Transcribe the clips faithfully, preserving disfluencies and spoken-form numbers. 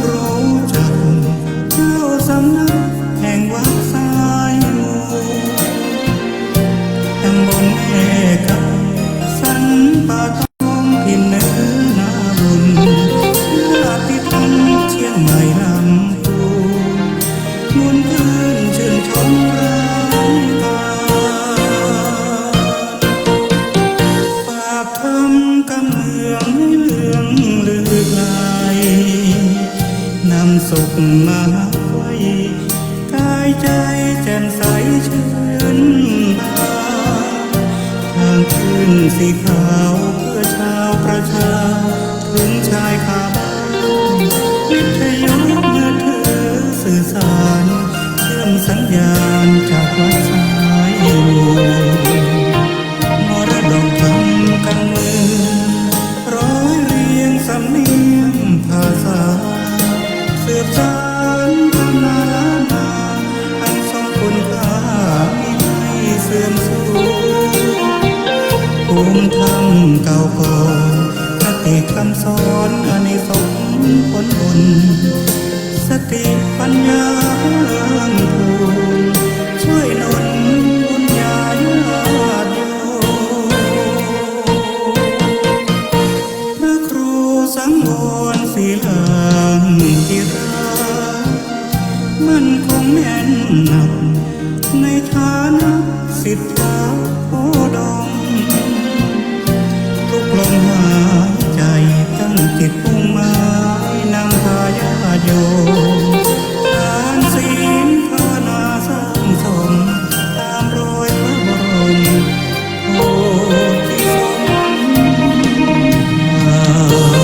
รู้จักเจ้าสำนักแห่งวัดสายมูล ตำบลแม่กำ สันป่าตอง ถิ่นเหนือนาบุญ ญาติธรรมเชียงใหม่ลำพูน มวลชื่นชื่นชมรายการ ปราบธรรมกำเมืองให้เลืองลือไกล นำสุขมาให้กายใจแจ่มใสชื่นบาน ทางคลื่นสีขาวเพื่อชาวประชา ถึงชายคาบ้าน วิทยุมือถือสื่อสาร เชื่อมสัญญาณจากวัดสายมูล มรดกธรรมกำเมือง ร้อยเรียงสำเนียงภาษา สืบสานธรรมาล้านนา อันทรงคุณค่ามิให้เสื่อมสูญ ภูมิธรรมเก่าก่อน คติคำสอนอานิสงส์ผลบุญ สติปัญญาเพิ่มพูน ช่วยหนุนบุญญาญาติโยม พระครูสังวรศิลาธิราช มั่นคงแน่นหนัก ในฐานะศิษย์พระโพธิ์ดม ทุกลมหายใจตั้งจิตมุ่งหมายนำพาญาติโยม ทานศีลภาวนาสร้างสม ตามรอยพระบรมโพธิสมภาร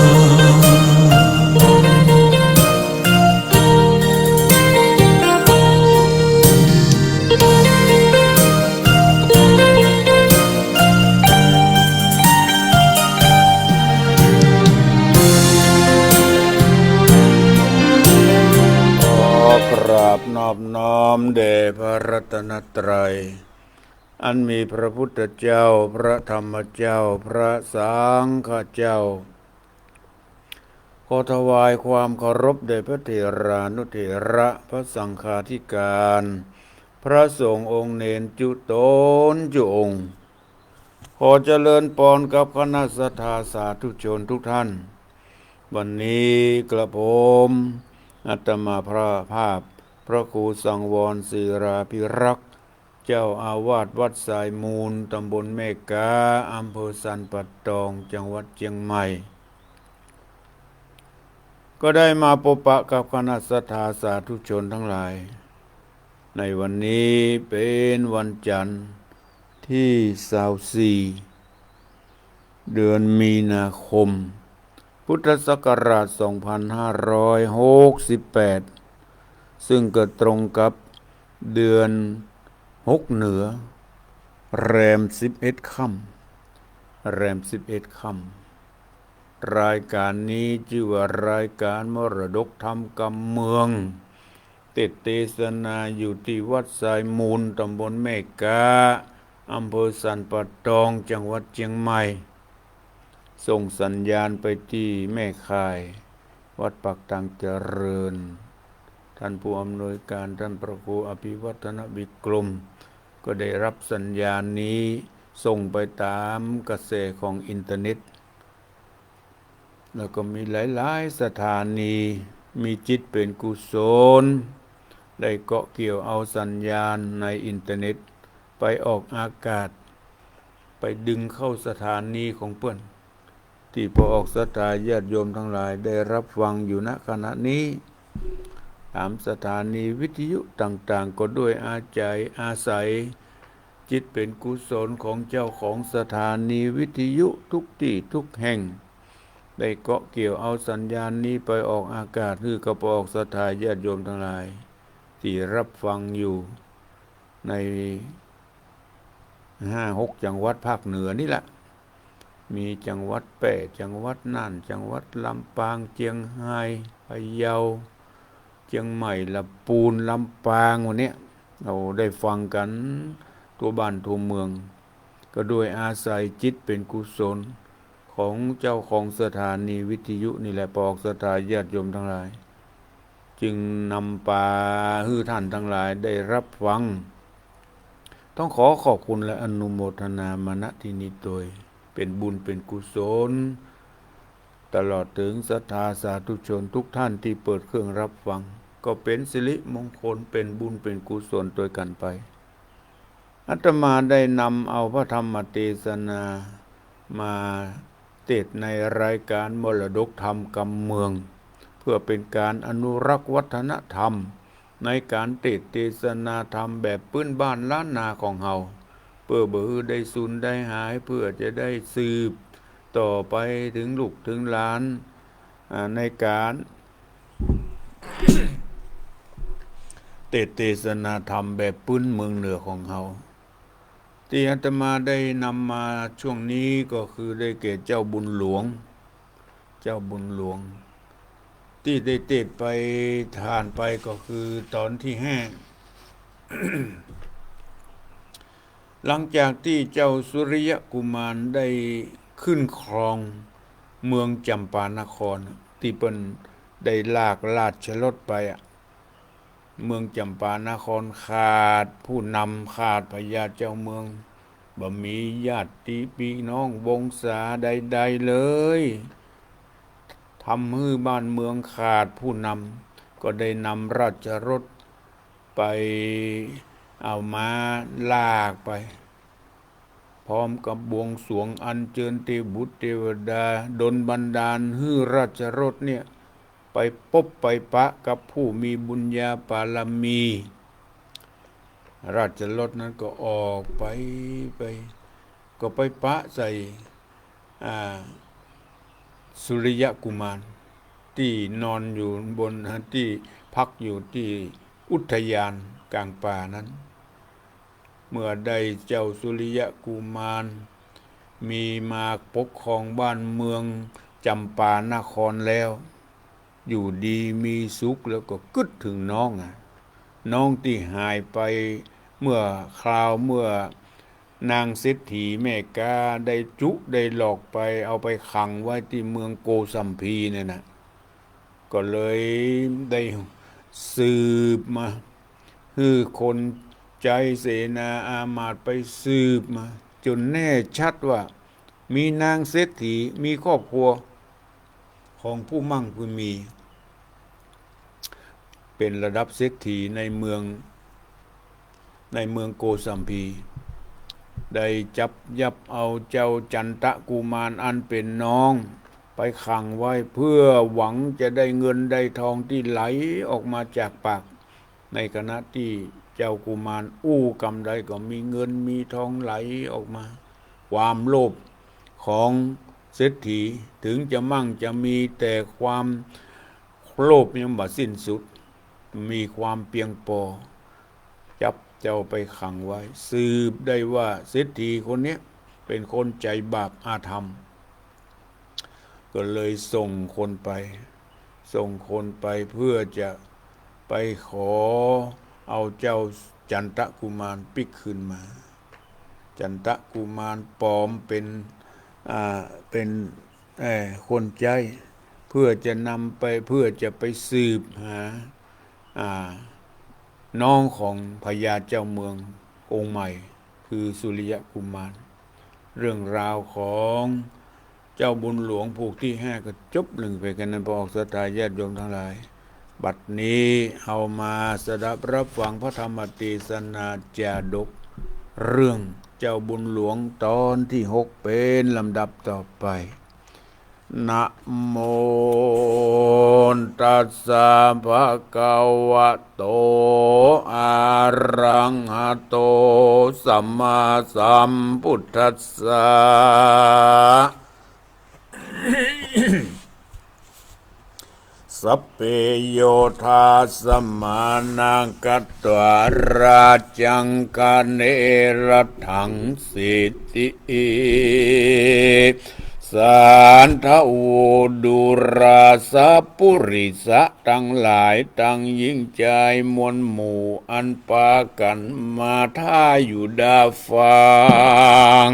ขอกราบนอบน้อมแด่พระรัตนตรัย อันมีพระพุทธเจ้า พระธรรมเจ้า พระสังฆเจ้า ขอถวายความเคารพแด่พระเถรานุเถระ พระสังฆาธิการ พระสงฆ์องค์เณรจุ๊ต๋นจุ๊องค์ ขอเจริญปอนกับคณะศรัทธาสาธุชนทุกท่าน วันนี้กระผมอาตมาภาพ พระครูสังวรศิลาภิรักษ์ เจ้าอาวาสวัดสายมูล ตำบลแม่ก๊า อำเภอสันป่าตอง จังหวัดเจียงใหม่ ก็ได้มาปะปะกับคณะศรัทธาสาธุชนทั้งหลาย ในวันนี้เป๋นวันจันทร์ตี้ซาวสี่ เดือนมีนาคม พุทธศักราชสองพันห้าร้อยหกสิบแปด ซึ่งก็ตรงกับเดือนหกเหนือ แรมสิบเอ็ดค่ำ แรมสิบเอ็ดค่ำ รายการนี้จื้อว่ารายการมรดกธรรมกำเมือง เตสน์เตสนาอยู่ตี้วัดสายมูล ตำบลแม่ก๊า อำเภอสันป่าตอง จังหวัดเจียงใหม่ ส่งสัญญาณไปตี้แม่ข่าย วัดปากทางเจริญ ท่านผู้อำนวยการ ท่านพระครูอภิวัฒนวิกรม ก็ได้รับสัญญาณนี้ส่งไปตามกระแสของอินเทอร์เน็ต แล้วก็มีหลายๆ สถานี มีจิตเป๋นกุศล ได้เกาะเกี่ยวเอาสัญญาณในอินเทอร์เน็ต ไปออกอากาศ ไปดึงเข้าสถานีของเปิ้น ตี้ปะออกศรัทธาญาติโยมทั้งหลายได้รับฟังอยู่ ณ ขณะนี้ ตามสถานีวิทยุต่างๆ ก็ด้วยอาศัย อาศัยจิตเป๋นกุศลของเจ้าของสถานีวิทยุทุกตี้ทุกแห่ง ได้เกาะเกี่ยวเอาสัญญาณนี้ไปออกอากาศ หื้อกับปะออกศรัทธาญาติโยมทั้งหลาย ตี้รับฟังอยู่ในห้าหกจังหวัดภาคเหนือนี่แหละ มีจังหวัดแป้ จังหวัดน่าน จังหวัดลำปาง เจียงฮาย พะเยา เจียงใหม่ ละปูน ลำปาง วันเนี้ย เฮาได้ฟังกั๋นทั่วบ้านทั่วเมือง ก็ด้วยอาศัยจิตเป๋นกุศลของเจ้าของสถานีวิทยุนี่แหละ ปะออกศรัทธาญาติโยมทั้งหลาย จึงนำปาหื้อท่านตังหลายได้ฮับฟัง ต้องขอขอบคุณและอนุโมทนามา ณ ที่นี้โตย เป๋นบุญเป๋นกุศล ตลอดเถิงศรัทธาสาธุชนกู้ต้านตี้เปิดเครื่องฮับฟัง ก็เป๋นสิริมงคล เป๋นบุญเป๋นกุศลตวยกั๋นไป อาตมาได้นำเอาพระธรรมเตสนามาเตสน์ในรายก๋านมรดกธรรมกำเมือง เปื้อเป๋นก๋านอนุรักษ์วัฒนธรรม ในก๋านเตสน์เตสนาธรรมแบบปื๊นบ้านล้านนาของเฮา เปื้อบ่หื้อได้สูญได้หาย เปื้อจะได้สืบต่อไปเถิงลูกเถิงหลาน อ่า ในก๋าน เตสน์เตสนาธรรมแบบปื๊นเมืองเหนือของเฮา ตี้อาตมาได้นำมาช่วงนี้ก็คือได้แก่เจ้าบุญหลวง เจ้าบุญหลวง ตี้ได้เตสน์ไป ผ่านไปก็คือตอนตี้ห้า หลังจากตี้เจ้าสุริยกุมารได้ขึ้นครองเมืองจำปานคร ตี้เปิ้นได้ลากราชรถไปอะ เมืองจำปานครขาดผู้นำ ขาดพญาเจ้าเมือง บ่มีญาติปี้น้องวงศาใดๆ เลย ทำหื้อบ้านเมืองขาดผู้นำ ก็ได้นำราชรถไป เอาม้าลากไป พร้อมกับบวงสรวงอัญเจิญเตวบุตรเตวดา ดลบันดาลหื้อราชรถเนี่ย ไปปบไปปะกับผู้มีบุญญาปารมี ราชรถนั้นก็ออกไป ไป ก็ไปปะใส่ อ่า สุริยกุมาร ตี้นอนอยู่บน ตี้พักอยู่ตี้อุทยานก๋างป่านั้น เมื่อได้เจ้าสุริยกุมาร มีมาปกครองบ้านเมืองจำปานครแล้ว อยู่ดีมีสุขแล้วก็กึ๊ดเถิงน้องอะ น้องตี้หายไปเมื่อคราว เมื่อนางเศรษฐีแม่ก๊าได้จุได้หลอกไป เอาไปขังไว้ตี้เมืองโกสัมพีนั่นน่ะ ก็เลยได้สืบมา หื้อคนใจ๊เสนาอามาตย์ไปสืบมา จ๋นแน่ชัดว่ามีนางเศรษฐี มีครอบครัวของผู้มั่งผู้มี เป๋นระดับเศรษฐีในเมือง ในเมืองโกสัมพี ได้จับยับเอาเจ้าจันตกุมารอันเป๋นน้องไปขังไว้ เพื่อหวังจะได้เงินได้ทองตี้ไหลออกมาจากปาก ในขณะตี้เจ้ากุมารอู้กำใดก็มีเงินมีทองไหลออกมา ความโลภของเศรษฐี เถิงจะมั่งจะมี แต่ความโลภยังบ่สิ้นสุด มีความเปียงปอ จับเจ้าไปขังไว้ สืบได้ว่าเศรษฐีคนเนี้ยเป๋นคนใจ๋บาปอาธรรม ก็เลยส่งคนไป ส่งคนไปเพื่อจะไปขอเอาเจ้าจันตกุมารปิ๊กคืนมา จันตกุมารปลอมเป๋น อ่า เป๋น เอ่อ คนใจ๊ เพื่อจะนำไป เพื่อจะไปสืบหา อ่า น้องของพญาเจ้าเมืององค์ใหม่ คือสุริยกุมาร เรื่องราวของเจ้าบุญหลวงผูกตี้ห้าก็จบลงไปแค่นั้น ปองศรัทธาญาติโยมตังหลาย บัดนี้เฮามาสดับฮับฟังพระธรรมเตสนาจาดก เรื่องเจ้าบุญหลวงต๋อนตี้หกเป๋นลำดับต่อไป นะโมตัสสะภะคะวะโต อะระหะโต สัมมาสัมพุทธัสสะ สัพเพ โยธา สะมานะ กัตวา ราจัง คะเน ระถัง สิทธิ สาทะ โว ดูรา สัพปุริสะตังหลาย ตังหญิงจายมวลหมู่ อันปากั๋นมาถ้าอยู่ดาฟัง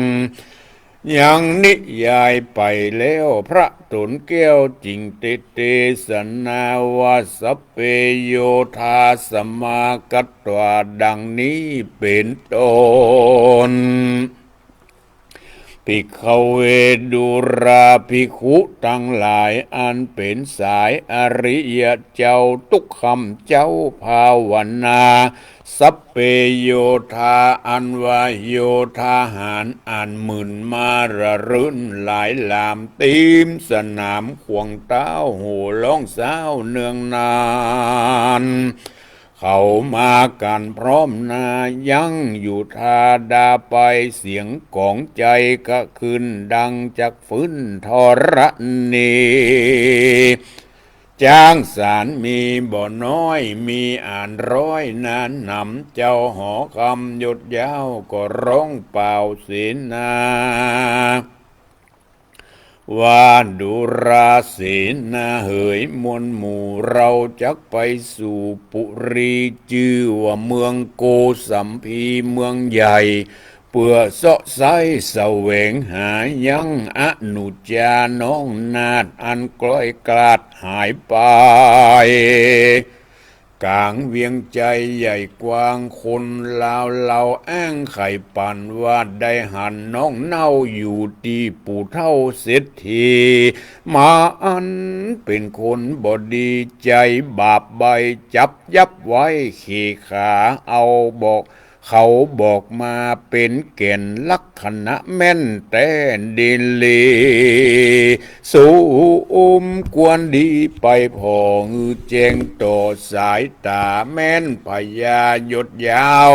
ยังนิยายไปแล้ว พระโตนแก้วจึงเตเตสนาว่า สัพเพ โยธา สมากัตวา ดังนี้เป๋นต้น ภิกขเว ดูราภิกขุตังหลาย อันเป๋นสายอริยะเจ้า ตุ๊กคำเจ้าภาวนา สัพเพ โยธา อันว่าโยธาหารอันหมื่นมาระรื่นหลายหลาม เตรียมสนามขวางเต้า โห่ฮ้องเซ้าเนืองนาน เขามากั๋นพร้อมหน้า ยังอยู่ทาดาไป เสียงก๋องใจ๋กระขึ้นดังจากฟืนธรณี จ๊างสารมีบ่น้อย มีอันร้อยหนาหนำ เจ้าหอคำยศยาวก็ฮ้องเป่าเสนา ว่า ดูราเสนาเหย มวลหมู่เฮาจักไปสู่ปุรี จื้อว่าเมืองโกสัมพี เมืองใหญ่ เปื้อเซาะไซ้แสวงหา ยังอนุจจาน้องนาฏ อันกล้อยกลาดหายไป ก๋างเวียงใจ๋ใหญ่กว้าง คนลาวเล่าอ้างใค่ปัน ว่าได้หันน้องเน่าอยู่ตี้ปู่เฒ่าเศรษฐี มาอั้นเป๋นคนบ่ดีใจ๋ บาปใบ้จับยับไว้ เข่ขาเอาบอก เขาบอกมาเป๋นแก่น ลักษณะแม่นแต๊ดีหลี สมควรดีไปผ่อ หื้อแจ้งต่อสายต๋า แม่นพญายศยาว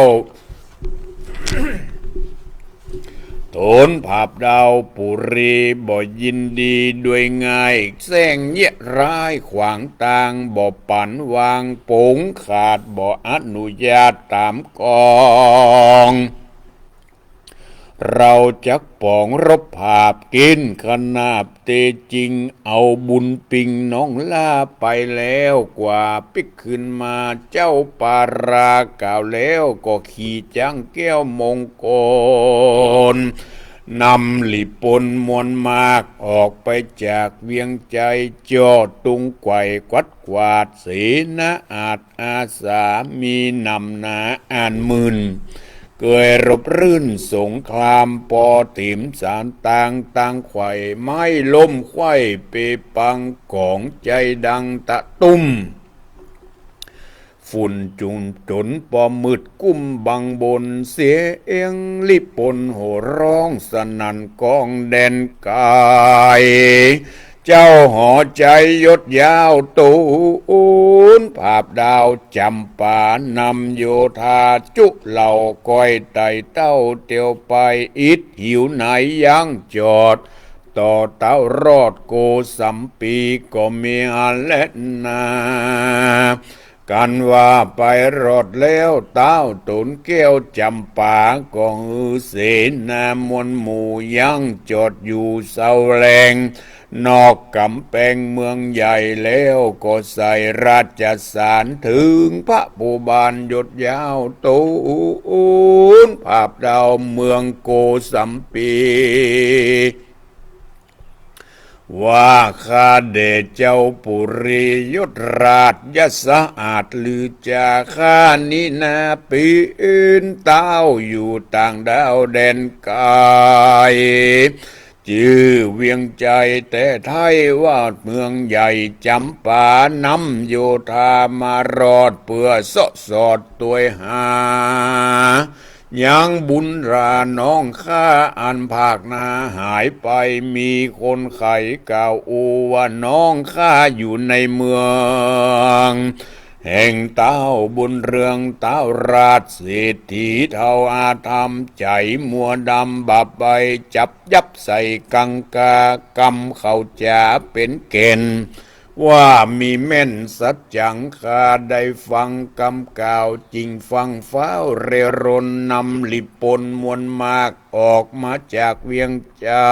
โตนผาบดาวปุรี บ่ยินดีด้วยง่าย แส้งเยียะร้ายขวางตาง บ่ปั๋นวาง ปงขาดบ่อนุญาตต๋ามกอง เฮาจักป๋องรบผาบ เก๋ณฑ์ขนาบเตจิง เอาบุญปิงน้องล้าไปแล้ว กว่าปิ๊กคืนมา เจ้าปารากล่าวแล้ว ก็ขี่จ๊างแก้วมงคล นำหลีปนมวลมาก ออกไปจากเวียงใจ๋ จ่อตุงไกว่กวัดกวาด เสนาอาชอาสามีหนำหนาอันหมื่น เกยรบรื่นสงคราม ปอเต๋มสารตาง ตางไขว่ไม้ล้มไขว้เปปัง ก๋องใจ๋ดังตะตุ้ม ฝุ่นจุมจนปอมืดกุ้มบังบน เสียงหลีปนโห่ฮ้องสนั่นก้องแดนไก๋ เจ้าหอใจ๋ยศยาว โตนผาบดาวจ๋ำปา นำโยธาจุเหล่า ก้อยไต่เต้าเตียวไป อิดหิวไหนยังจอด ต่อเต้ารอดโกสัมพี ก็มีอันแลนา กันว่าไปรอดแล้ว เต้าโตนแก้วจ๋ำปา ก็หื้อเสนามวลหมู่ ยังจอดอยู่เซาแลง นอกก๋ำแปงเมืองใหญ่ แล้วก็ใส่ราชสาร เถิงพระผู้บานยศยาว โตนผาบดาวเมืองโกสัมพี ว่า ข้าแด่เจ้าปุรียศราชยศอาจลือจา ข้านี้นาเป๋นเต้าอยู่ต่างดาวแดนไก๋ จื้อเวียงใจ๋ แต่ไท้ว่าเมืองใหญ่จ๋ำปา นำโยธามารอด เปื้อเซาะสอดตวยหา ยังบุญราน้องข้าอันภาคหน้าหายไป มีคนไขกล่าวอู้ว่าน้องข้าอยู่ในเมือง แห่งเต้าบุญเรืองเต้าราชเศรษฐีเฒ่าอาธรรม ใจ๋มัวดำบาปใบ้จับยับใส่กังกา กำเขาจ๋าเป๋นแก่น ว่ามีแม่นสัจจัง ข้าได้ฟังกำกล่าวจริง ฟั่งฟ้าวเร่ร่อน นำหลีปนมวลมาก ออกมาจากเวียงใจ๋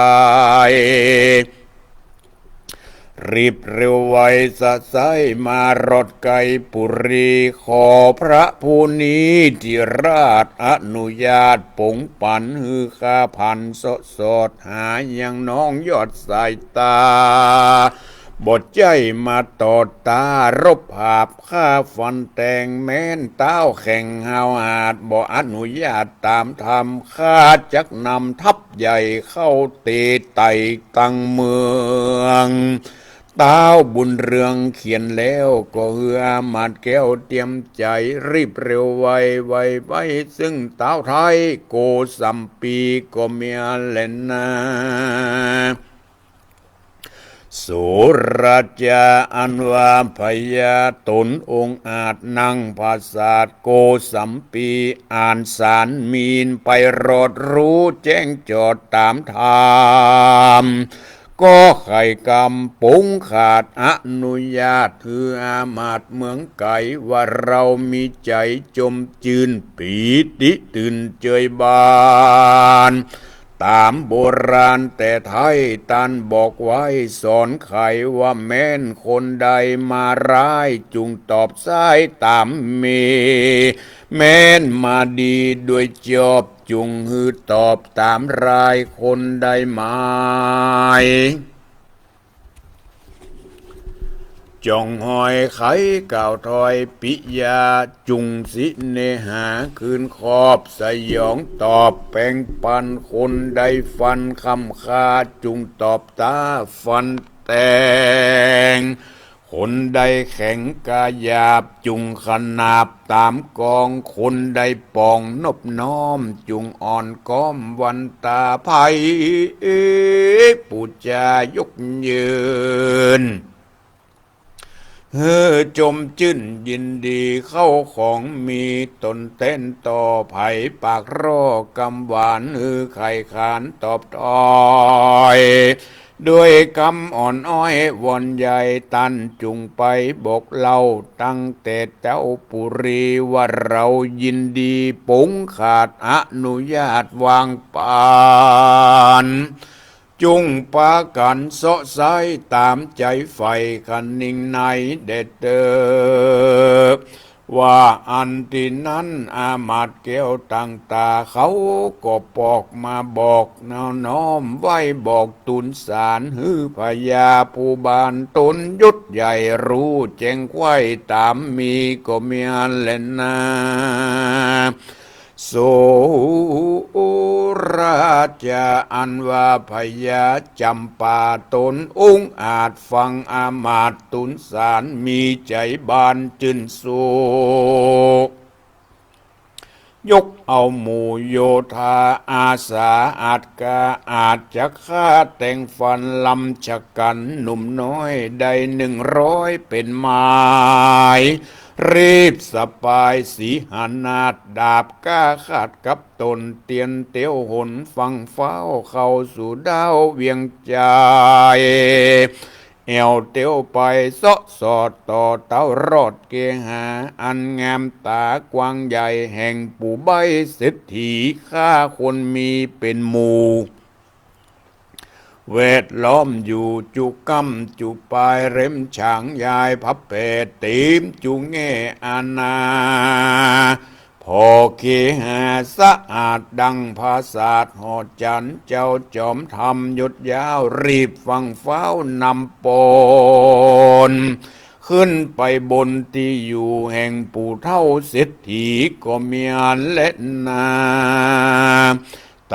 รีบเร็วไวสะใซ้มารอดไกลปุรี ขอพระผู้นี้ที่ราชอนุญาตปงปันหื้อข้าผันเสาะสอดหายังน้องยอดสายต๋า บ่ใจ้มาต่อต้านรบหาบข้าฟันแตง แม้นต้าวแข่งห้าวหาญบ่อนุญาตต๋ามธรรม ข้าจักนำทัพใหญ่เข้าตีไต่ตังเมือง ต้าวบุญเรืองเขียนแล้วก็หื้ออามาตย์แก้วเตรียมใจ๋ รีบเร็วไวไวไว ซึ่งต้าวไท้โกสัมปีก็มีอันแลนา สุราจาอันว่าพญาต๋นองอาจนั่งผาสาท โกสัมปีอ่านสารมีนไปรอดฮู้แจ้งจอดต๋ามธรรม ก็ไขกำปงขาดอนุญาตหื้ออามาตย์เมืองไก๋ ว่าเฮามีใจ๋จมจื้นปีติตื่นเจิยบาน ต๋ามโบราณแต่ไท้ต้านบอกไว้สอนไขว่า แม้นคนใดมาร้ายจุ่งตอบซ้ายต๋ามมี แม้นมาดีโดยจอบจุ่งหื้อตอบต๋ามร้าย คนใดหมาย จ่องหอยไขกล่าวถอยปิยา จุ่งสิเนหาคืนคอบสยองตอบแป๋งปัน คนใดฟันคำคาจุ่งตอบต้าฟันแตง คนใดแข็งกายหยาบจุ่งขนาบต๋ามกอง คนใดป่องนบน้อมจุ่งอ่อนก้อมวันต๋า ไพร่ปู๋จายกยืน หื้อจมจื้นยินดีเข้าของมีต๋นแต้นต่อ ไผปากร่อกำหวานหื้อไขขานตอบถอย ด้วยกำอ่อนอ้อยวอนใหญ่ ต้านจุ่งไปบอกเล่าตั้งแต่เต๊าปุรี ว่าเฮายินดีปงขาดอนุญาตวางปัน จุ่งปากั๋นเซาะใซ้ต๋ามใจ๋ใฝ่คะนิงในแด่เต๊อะ ว่าอั้นตี้นั้นอามาตย์แก้วต่างต๋าเขาก็ปอกมาบอกน้อมไหว้บอกตูนสาร หื้อพญาผู้บานต๋นยศใหญ่ฮู้แจ้งไขว่ต๋ามมีก็มีอันแลนา สุราจาอันว่าพญาจ๋ำปาต๋นองอาจฟังอามาตย์ตูนสารมีใจ๋บานจื้นสุข ยกเอาหมู่โยธาอาสาอาจกล้าอาจจะฆ่าแต่งฟันลำชะกั๋นหนุ่มน้อยได้หนึ่งร้อยเป๋นหมาย รีบสะปายสีหนาฏดาบกล้าขาดกับต๋น เตียนเตียวหนฟังฟ้าวเข้าสู่ด้าวเวียงใจ๋ แอ่วเตียวไปเซาะสอดต่อเต๊ารอดเกหา อันงามต๋ากว้างใหญ่แห่งปู่ใบ้เศรษฐี ฆ่าคนมีเป๋นหมู่ แวดล้อมอยู่จุก้ำจุปาย เล็มฉางยายพับแผด เต๋มจุแง่อาณา ผ่อเกหาสะอาดดังผาสาทหอจั๋น เจ้าจอมธรรมยศยาวรีบฟังฟ้าวนำปน ขึ้นไปบนตี้อยู่แห่งปู่เฒ่าเศรษฐีก็มีอันแลนา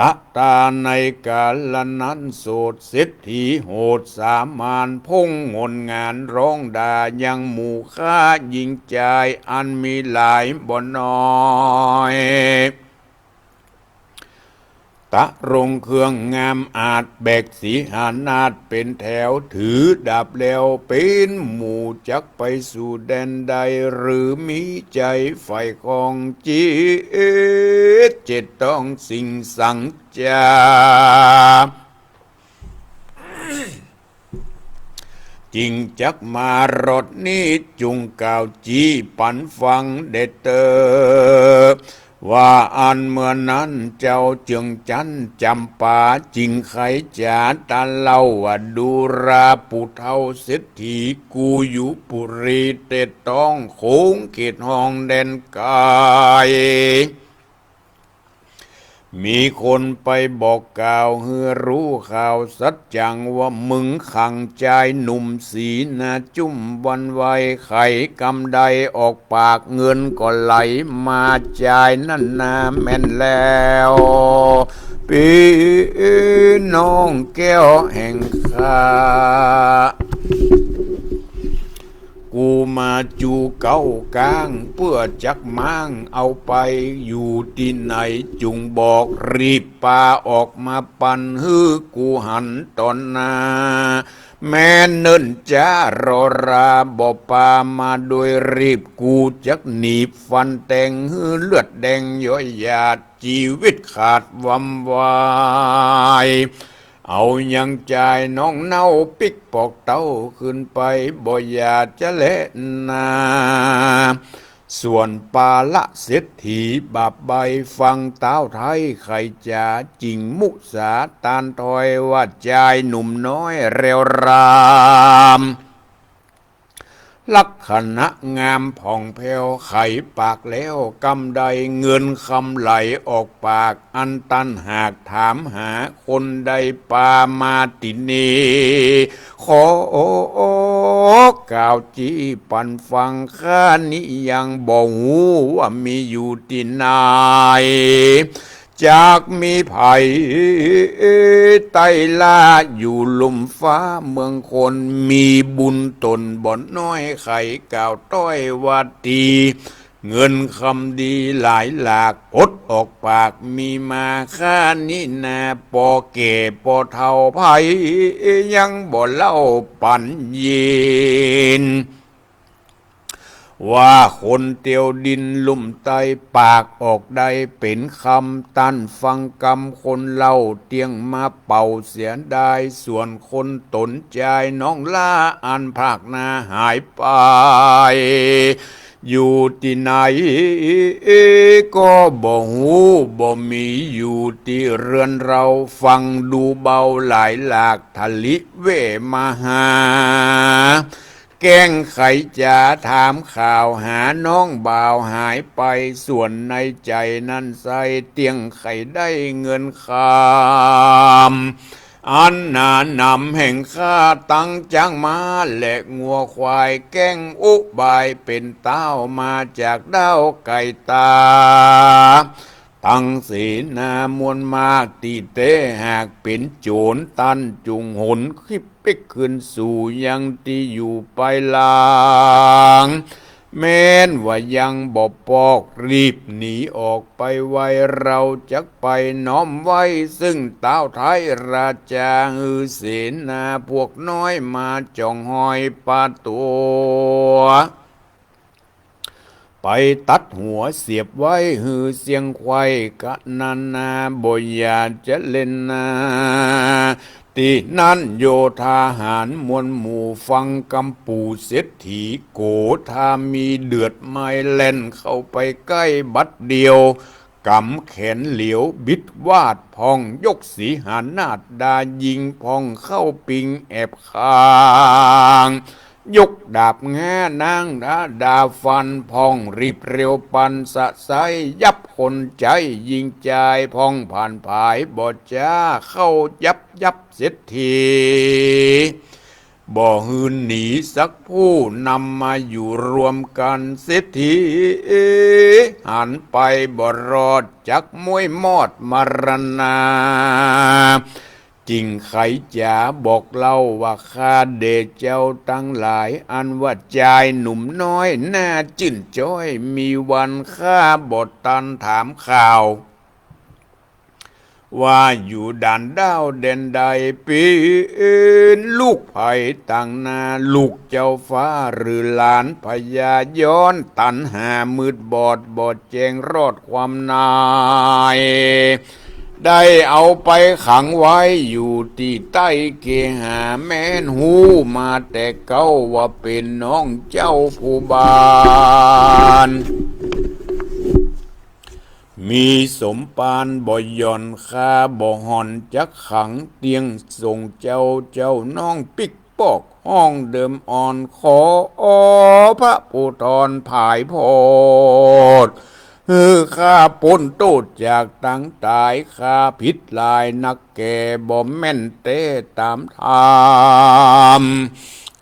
ตะตาในกาละนั้นโสดเศรษฐีโหดสามาน พ่งหนงานร้องด่ายังหมู่ข้าหญิงจายอันมีหลายบ่น้อย ตะรงเครื่องงามอาจแบกสีหนาฏเป๋นแถว ถือดาบแล้วเป๋นหมู่ จักไปสู่แดนใด หรือมีใจ๋ใฝ่ของจิต เจ็ดต้องสิ่งสังจา จิ่งจักมารอดนี้จุ่งกล่าวจี้ปันฟังแด่เต๊อะ ว่าอันเมื่อนั้นเจ้าเจืองจั๊นจำปาจึงไขจ๋าตรัสเล่าว่า ดูราผู้เฒ่าเศรษฐี กูอยู่ปุรีเตตองโขงเขตห้องแดนไก๋ มีคนไปบอกกล่าวหื้อฮู้ข่าวสัจจังว่า มึงขังจายหนุ่มสีหน้าจุ้มหวั่นไหว ใค่กำใดออกปากเงินก็ไหลมาจายนั้นนาแม่นแล้ว ปี้น้องแก้วแห่งข้า กูมาจูเก๊ากาง เปื้อจักม้างเอาไปอยู่ตี้ไหน จุ่งบอกรีบปาออกมาปันหื้อกูหันต่อหน้า แม้เนิ่นจ๊ารอราบ่ปามาโดยรีบ กูจักหนีบฟันแตงหื้อเลือดแดงย้อยหยาด จีวิตขาดวำวาย เอายังจายน้องเน่าปิ๊กปอกเต้าคืนไป บ่อย่าจะแลนา ส่วนปาละเศรษฐีบาปใบ ฟังต้าวไท้ไขจ๋า จิ่งมุสาตานถอยว่า จายหนุ่มน้อยแรวราม ลักษณะงามผ่องแผ้ว ไขปากแล้วกำใดเงินคำไหลออกปาก อันตันหากถามหาคนใดปามาตี้นี่ ขอกล่าวจี้ปันฟัง ข้านี้ยังบ่ฮู้ว่ามีอยู่ตี้ไหน จักมีใผไต้ล่าอยู่ลุ่มฟ้าเมืองคน มีบุญต๋นบ่น้อย ไขกล่าวต้อยว่าตี้ เงินคำดีหลายหลากอดออกปากมีมา ข้านี้นาปอแก่ปอเฒ่า ใผยังบ่เล่าปันยิน ว่าคนเตียวดินลุ่มใต้ ปากออกได้เป๋นคำ ตันฟังกำคนเล่า เตี้ยงมาเป่าเสียดาย ส่วนคนต๋นจายน้องล้า อันพรากหน้าหายไป อยู่ตี้ไหนก็บ่ฮู้ บ่มีอยู่ตี้เฮือนเฮา ฟังดูเบาหลายหลาก ทะลิเว่มาหา แกล้งไขจ๋าถามข่าวหาน้องบ่าวหายไป ส่วนในใจ๋นั้นไส้เตี้ยงใค่ได้เงินคำ อันหนาหนำแห่งข้าตังจ๊างม้าและงัวควาย แกล้งอุบายเป๋นต้าวมาจากด้าวไก๋ต๋า ตังเสนามวลมากตี้แต๊ หากเป๋นโจ๋รตันจุ่งหนคิบปิ๊กคืนสู่ยังตี้อยู่ปายหลัง แม้นว่ายังบ่ปอกรีบหนีออกไปไว เฮาจักไปน้อมไว้ซึ่งต้าวไท้ราจา หื้อเสนาพวกน้อยมาจ่องฮอยปาตั๋ว ไปตัดหัวเสียบไว้หื้อเสี้ยงไขว่กะนานา บ่อย่าจะเล่นนา ตี้นั้นโยธาหารมวลหมู่ฟังกำปู่เศรษฐีโก ถ้ามีเดือดไม้แล่นเข้าไปใก้บัดเดียว ก๋ำแขนเหลียวบิดวาดพ่อง ยกสีหนาฏดายิงพ่องเข้าปิงแอบข้าง ยกดาบง้าน้างดาดาฟันพ่อง รีบเร็วปันสะไส้ยับคนใจ๊ ยิงจายพ่องผ่านผายบ่จ๊า เข้ายับยับเศรษฐี บ่หื้อหนีสักผู้ นำมาอยู่รวมกั๋นเศรษฐี หันไปบ่รอดจักม้วยมอดมรณา จิ่งไขจ๋าบอกเล่าว่า ข้าแด่เจ้าตังหลาย อันว่าจายหนุ่มน้อยหน้าจื้นจ้อย มีวันข้าบ่ตันถามข่าว ว่าอยู่ด่านด้าวแดนใด เป๋นลูกใผต่างหน้า ลูกเจ้าฟ้าหรือหลานพญา ย้อนตัณหามืดบอด บ่แจ้งรอดความใน ได้เอาไปขังไว้อยู่ตี้ใต้เกหา แม้นฮู้มาแต่เก๊าว่าเป๋นน้องเจ้าผู้บ้าน มีสมปานบ่หย่อน ข้าบ่ห่อนจักขัง เตี้ยงส่งเจ้า เจ้าน้องปิ๊กปอก ฮ้องเดิมอ่อน ขอพระภูธรผายโพธิ์ หื้อข้าป๊นโต้ษจากตังต๋าย ข้าผิดหลายนักแก่ บ่แม่นแต๊ต๋ามธรรม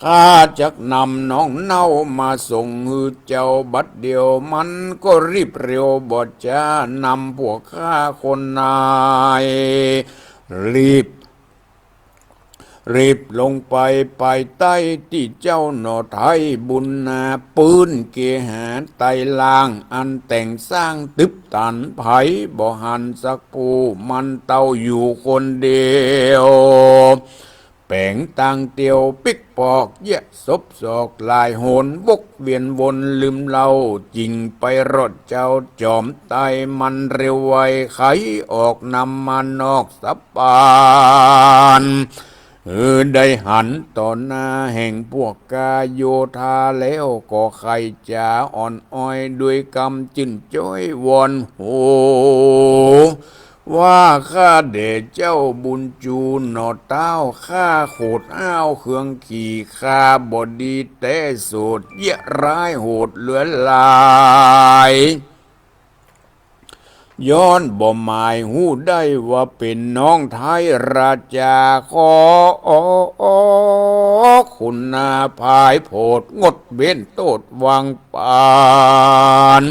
ข้าจักนำน้องเนามาส่งหื้อเจ้าบัดเดี่ยว มันก็รีบเร็วบ่จ๊า นำพวกข้าคนนาย รีบ รีบลงไป ไปใต้ตี้เจ้าหน่อไท้บุญนา ปื๊นเกหาไตรล่าง อันแต่งสร้างตึบตัน ใผบ่หันสักผู้ มันเต้าอยู่คนเดียว แป๋งตางเตียวปิ๊กปอก เยียะศพศอกหลายหน วกเวียนวนลืมเล่า จึงไปรอดเจ้าจอมไตร มันเร็วไว ไขออกนำมานอกสะปาน เออ ได้หันต่อหน้าแห่งพวกกาโยธาแล้ว ก็ใค่จ๋าอ่อนอ้อย ด้วยกำจื้นจ้อยวอนโห ว่าข้าแด่เจ้าบุญจูหน่อเต้า ข้าโขดอ้าวเคืองขี่ ข้าบ่ดีแต๊โสด เยียะร้ายโหดเหลือหลาย ย้อนบ่หมายฮู้ได้ว่าเป๋นน้องไท้ราจา ขอคุณนาผายโพธิ์ งดเว้นโต้ษวางปาน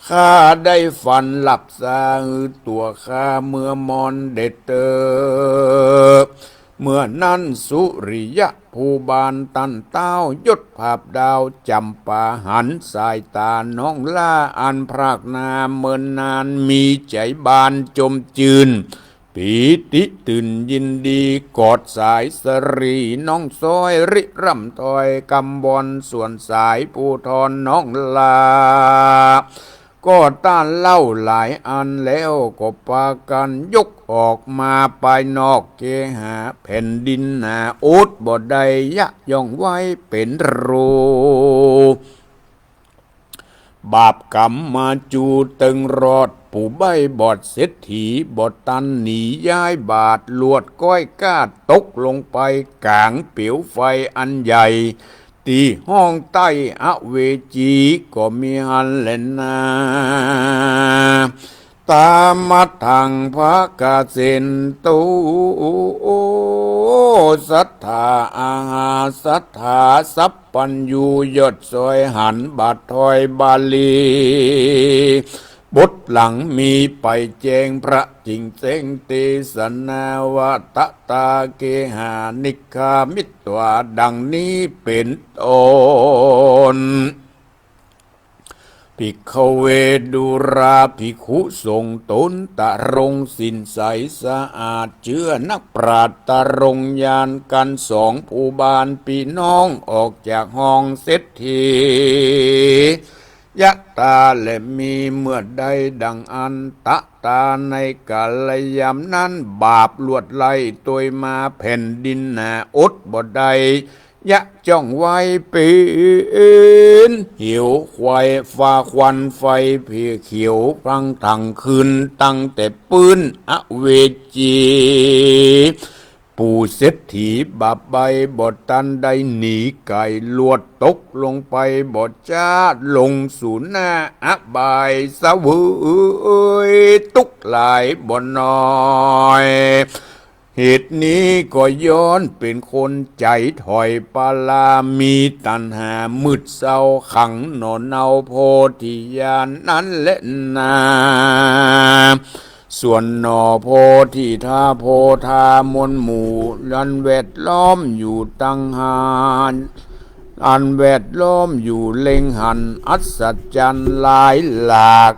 ข้าได้ฝันหลับสาหื้อตั๋วข้าเมื่อมอนเด็ดเตอ เมื่อนั้นสุริยะภูบาลตันเต้ายศผาบดาวจ๋ำปา หันสายต๋าน้องหล้าอันพรากนาเมินนาน มีใจ๋บานจมจื้น ปีติตื่นยินดี กอดสายสะหรี่น้องซ้อย ริร่ำถอยกำบอน ส่วนสายภูธรน้องหล้า ก็ต้านเหล้าหลายอันแล้ว ก็ปากั๋นยกออกมาปายนอกเกหา แผ่นดินหนาอดบ่ได้ ยะย่องไว้เป๋นรู บาปกรรมมาจูเติงรอด ปู่ใบ้บอดเศรษฐี บ่ตันหนีย้ายบาด ลวดก้อยก้าดตกลงไปก๋างเปลวไฟอันใหญ่ ตี้ห้องใต้อเวจี ก็มีหั้นแลนา ตามัทธัง ภะคะเสนตุ สัตถา อาหา สัตถา สัพพัญญู ยอดซ้อยหันบาทถอยบาลี บทหลังมีไปแจ้งพระจิ่งแจ้งเตสนาว่า ตะตาเกหา นิกขามิตวา ดังนี้เป๋นต้น ภิกขเว ดูราภิกขุสงฆ์ต๋นตรงศีลใสสะอาด เจื้อนักปราชญ์ตรงญาณกั๋นสองภูบาลปี้น้อง ออกจากห้องเศรษฐี ยะตา และมีเมื่อใดดังอั้น ตะตา ในกาลยามนั้น บาปลวดไล่ตวยมา แผ่นดินหนาอดบ่ได้ ยะจ้องไว้เป๋นเหวไขว่ฟ้าควันไฟเผยเขียวพลังทั้งคืน ตั้งแต่ปื๊นอเวจี ปู่เศรษฐีบาปใบ้บ่ตันได้หนีไก๋ ลวดตกลงไปบ่จ๊า ลงสู่หน้าอบายเสวยตุ๊กข์หลายบ่น้อย เหตุนี้ก็ย้อนเป๋นคนใจ๋ถอยปารา มีตัณหามืดเศร้าขังหน่อเนาโพธิญาณนั้นแลนา ส่วนหน่อโพธิธาโพธามวลหมู่ อันแวดล้อมอยู่ตังหาก อันแวดล้อมอยู่เล็งหันอัศจรรย์หลายหลาก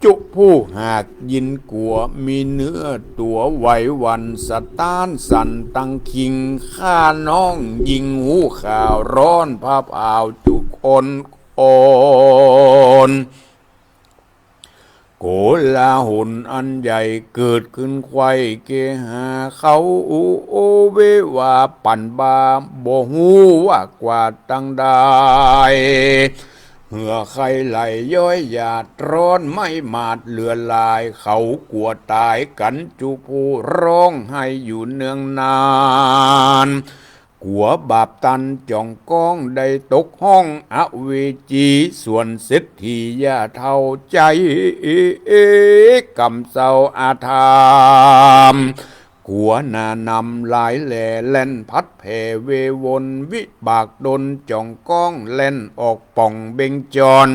จุผู้หากยินกั๋ว มีเนื้อตั๋วไหวหวั่นสะต้านสั่นตังคิง ข้าน้องยิ่งฮู้ข่าวร้อนผาผาวจุคน โกลาหลอันใหญ่เกิดขึ้นไขว่เกหา เขาโอเววาปั่นบา บ่ฮู้ว่ากว่าตังใด เหื่อใค่ไหลย้อยหยาดร้อนไหม้หมาดเหลือหลาย เขากั๋วต๋ายกั๋นจุผู้ร้องไห้อยู่เนืองนาน กั๋วบาปตันจ่องก้องได้ตกห้องอเวจี ส่วนเศรษฐีย่าเฒ่าใจ๋ ก่ำเซาอาธรรม กั๋วหน้านำหลายแหล่แล่นพัดแผ่เววน วิบากตนจ่องก้องแล่นออกป่องเบญจร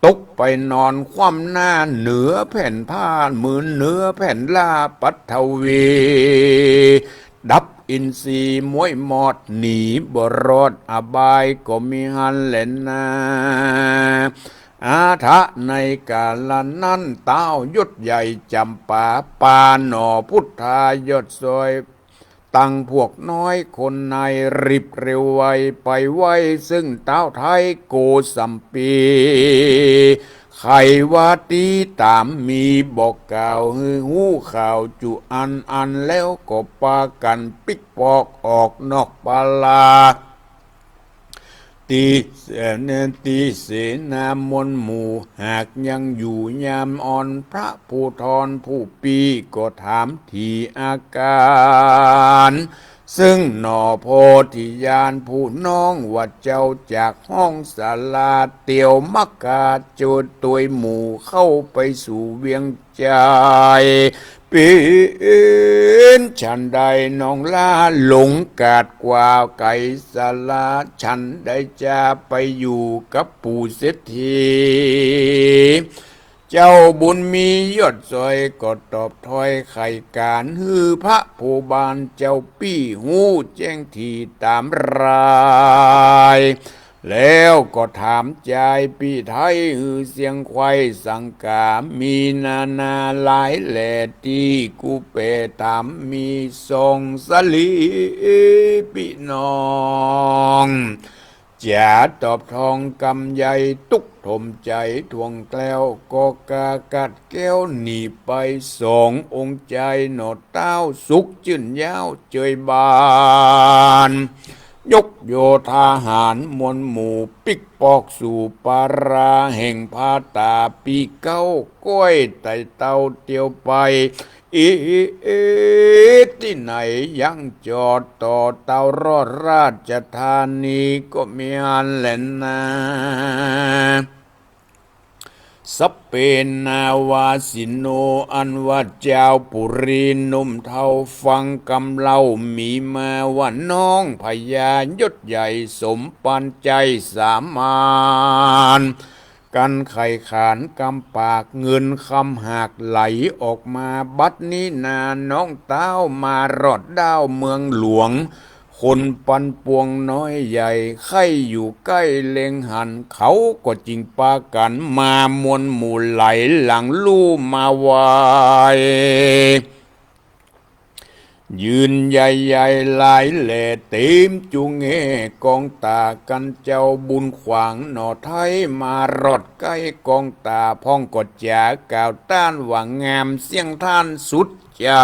ตกไปนอนคว่ำหน้าเหนือแผ่นผ้า มือเหนือแผ่นล่าปัทวี ดับอินทรีย์ม้วยมอดหนีบ่รอดอบายก็มีหั้นแหละนา อาทะในกาละนั้น ต้าวยศใหญ่จ๋ำปาปาหน่อพุทธายอดซอย ตังพวกน้อยคนในรีบเร็วไวไปไหว้ซึ่งต้าวไทยโกสัมปี ใค่ว่าตี้ต๋ามมีบอกกล่าวหื้อฮู้ข่าวจุอันอันแล้วก็ปากั๋นปิ๊กปอกออกนอกปาลา ตี้ เอ่อ ตี้เสนามวลหมู่หากยังอยู่ยามอ่อน พระภูธรผู้ปี้ก็ถามถี่อาก๋าน ซึ่งหน่อโพธิญาณผู้น้องว่าเจ้าจากห้องศาลาเตียวมักกาโจรตวยหมู่เข้าไปสู่เวียง ใจ๋ เป๋นฉันใดน้องล้าหลงก๋าดกว่าไก๋ศาลา ฉันใดจะไปอยู่กับปู่เศรษฐี เจ้าบุญมียอดซอยก็ตอบถ้อยไขก๋านหื้อพระภูบาลเจ้าปี้ฮู้แจ้งถี่ต๋ามราย แล้วก็ถามจายปี้ไทยหื้อเสียงไขว้สังกา มีนานาหลายแหล่ตี้กูเป๋ถามมีสองสลีปี้น้อง จ๋าตอบทองกำใหญ่ตุ๊กถมใจ๋ถ่วงแคล้ว ก็กากัดแก้วหนีไปสององค์จายหน่อ ต้าวสุขจื้นยาวเจยบาน ยกโยธาหารมวลหมู่ปิ๊กปอกสู่ปาราแห่งพาต๋า ปี้เก๊าก้อยไต่เต้าเตียวไป อิดตี้ไหนยังจอดต่อเต้ารอดราชธานีก็มีหั้นแหละนา สเปนนาวาสิโน อันว่าจาวปุรีหนุ่มเฒ่าฟังกำเล่ามีมาว่าน้องพญายศใหญ่สมปานใจ๋สามาน กั๋นไขขานกำปากเงินคำหากไหลออกมา บัดนี้นาน้องต้าวมารอดด้าวเมืองหลวง คนปันปวงน้อยใหญ่ใค่อยู่ใก้เล็งหัน เขาก็จึงปากั๋นมามวลหมู่ไหลหลังลู่มาไหว้ ยืนใหญ่ๆหลายแหล่เต๋มจุงแห่กองต๋ากั๋น เจ้าบุญขวางหน่อไทยมารอดใก้กองต๋า พ่องก็จ๋ากล่าวต้านว่างามเสี้ยงท่านสุดใจ๋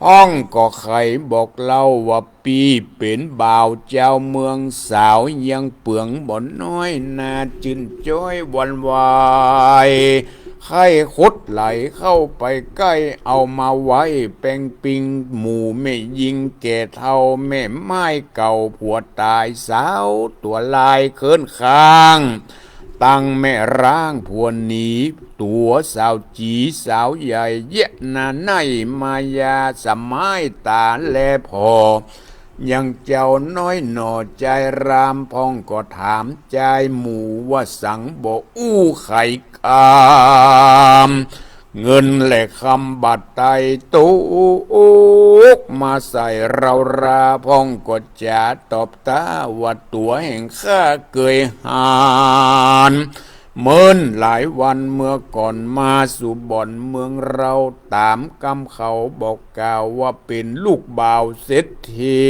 พ่องก็ไขบอกเล่าว่า ปี้เป๋นบ่าวจาวเมือง สาวยังเปืองบ่น้อย น่าจื้นจ้อยหวั่นไหว ใค่ขดไหลเข้าไปใก้ เอามาไหว้แปงปิง หมู่แม่ญิงแก่เฒ่าแม่ม่ายเก่าผัวต๋าย สาวตั๋วลายเคิ้นข้าง ตังแม่ร้างผัวหนี ตั๋วสาวจี๋สาวใหญ่ เยียะนาไน่มายาสมายต๋าแลผ่อ ยังเจ้าน้อยหน่อจายราม พ่องก็ถามจายหมู่ว่าสังบ่อู้ไขกำ เงินและคำบาดไต้ตกมาใส่เฮารา พ่องก็จ๋าตอบต้าว่าตั๋วแห่งข้าเกยหัน เมินหลายวันเมื่อก่อนมาสู่บ่อนเมืองเฮา ต๋ามกำเขาบอกกล่าวว่าเป๋นลูกบ่าวเศรษฐี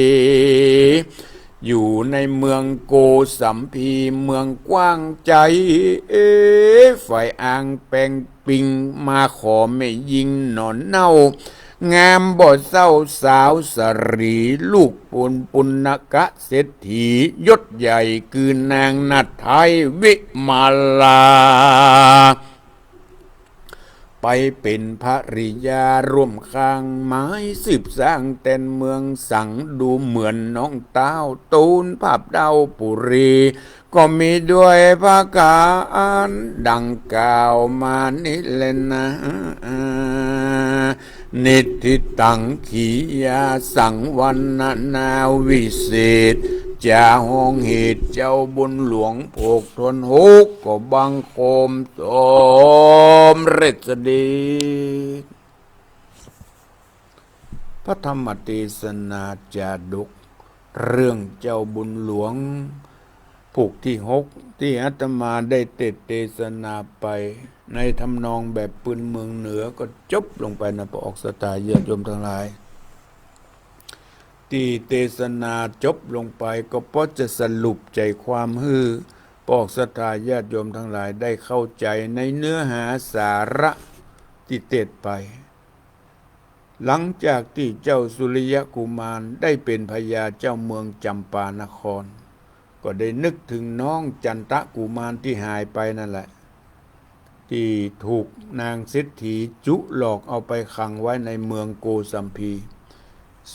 อยู่ในเมืองโกสัมพีเมืองกว้างใจ๋ ฝ่ายอังแปงปิงมาขอแม่ญิงหน่อเน่า งามบ่เศร้าสาวสะหรี ลูกปุณ ปุณณกะเศรษฐี ยศใหญ่คือนางหทัยวิมาลา ไปเป๋นภริยาร่วมข้างหมาย สืบสร้างแตนเมืองสัง ดูเหมือนน้องต้าวตูน ภาพดาวปุรี ก็มีด้วยประก๋านดังกล่าวมานี้แลนา นิทธิตัง ขียาสัง วรรณนาวิเศษ จาฮ้องเหตุเจ้าบุญหลวง โผกทนฮุกข์ก็บังคมสมเร็จสดี พระธรรมเตสนาจาดก เรื่องเจ้าบุญหลวง ผูกตี้หก ตี้อาตมาได้เตสน์เตสนาไป ในทำนองแบบปืนเมืองเหนือก็จบลงไปนะ พระออกศรัทธาญาติโยมตังหลาย ตี้เตสนาจบลงไปก็พอจะสรุปใจ๋ความหื้อพระออกศรัทธาญาติโยมตังหลายได้เข้าใจ๋ในเนื้อหาสาระตี้เตสน์ไป หลังจากตี้เจ้าสุริยกุมารได้เป๋นพญาเจ้าเมืองจำปานคร ก็ได้นึกเถิงน้องจันตะกุมารตี้หายไปนั่นแหละ ตี้ถูกนางเศรษฐีจุหลอกเอาไปขังไว้ในเมืองโกสัมพี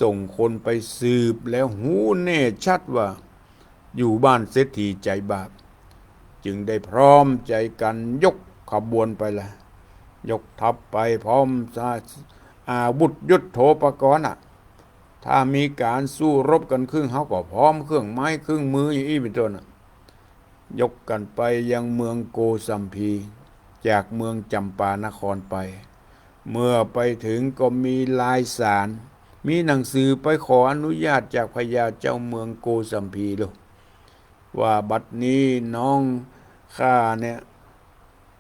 ส่งคนไปสืบแล้วฮู้แน่ชัดว่า อยู่บ้านเศรษฐีใจ๋บาป จึงได้พร้อมใจ๋กั๋นยกขบวนไปละ ยกทัพไปพร้อมอาวุธยุทโธปกรณ์อะ ถ้ามีก๋านสู้รบกั๋นขึ้น เฮาก็พร้อมเครื่องไม้เครื่องมืออย่างอี้เป๋นต้นอะ ยกกั๋นไปยังเมืองโกสัมพี จากเมืองจำปานครไป เมื่อไปเถิงก็มีลายสาร มีหนังสือไปขออนุญาตจากพญาเจ้าเมืองโกสัมพีโลด ว่าบัดนี้น้องข้าเนี่ย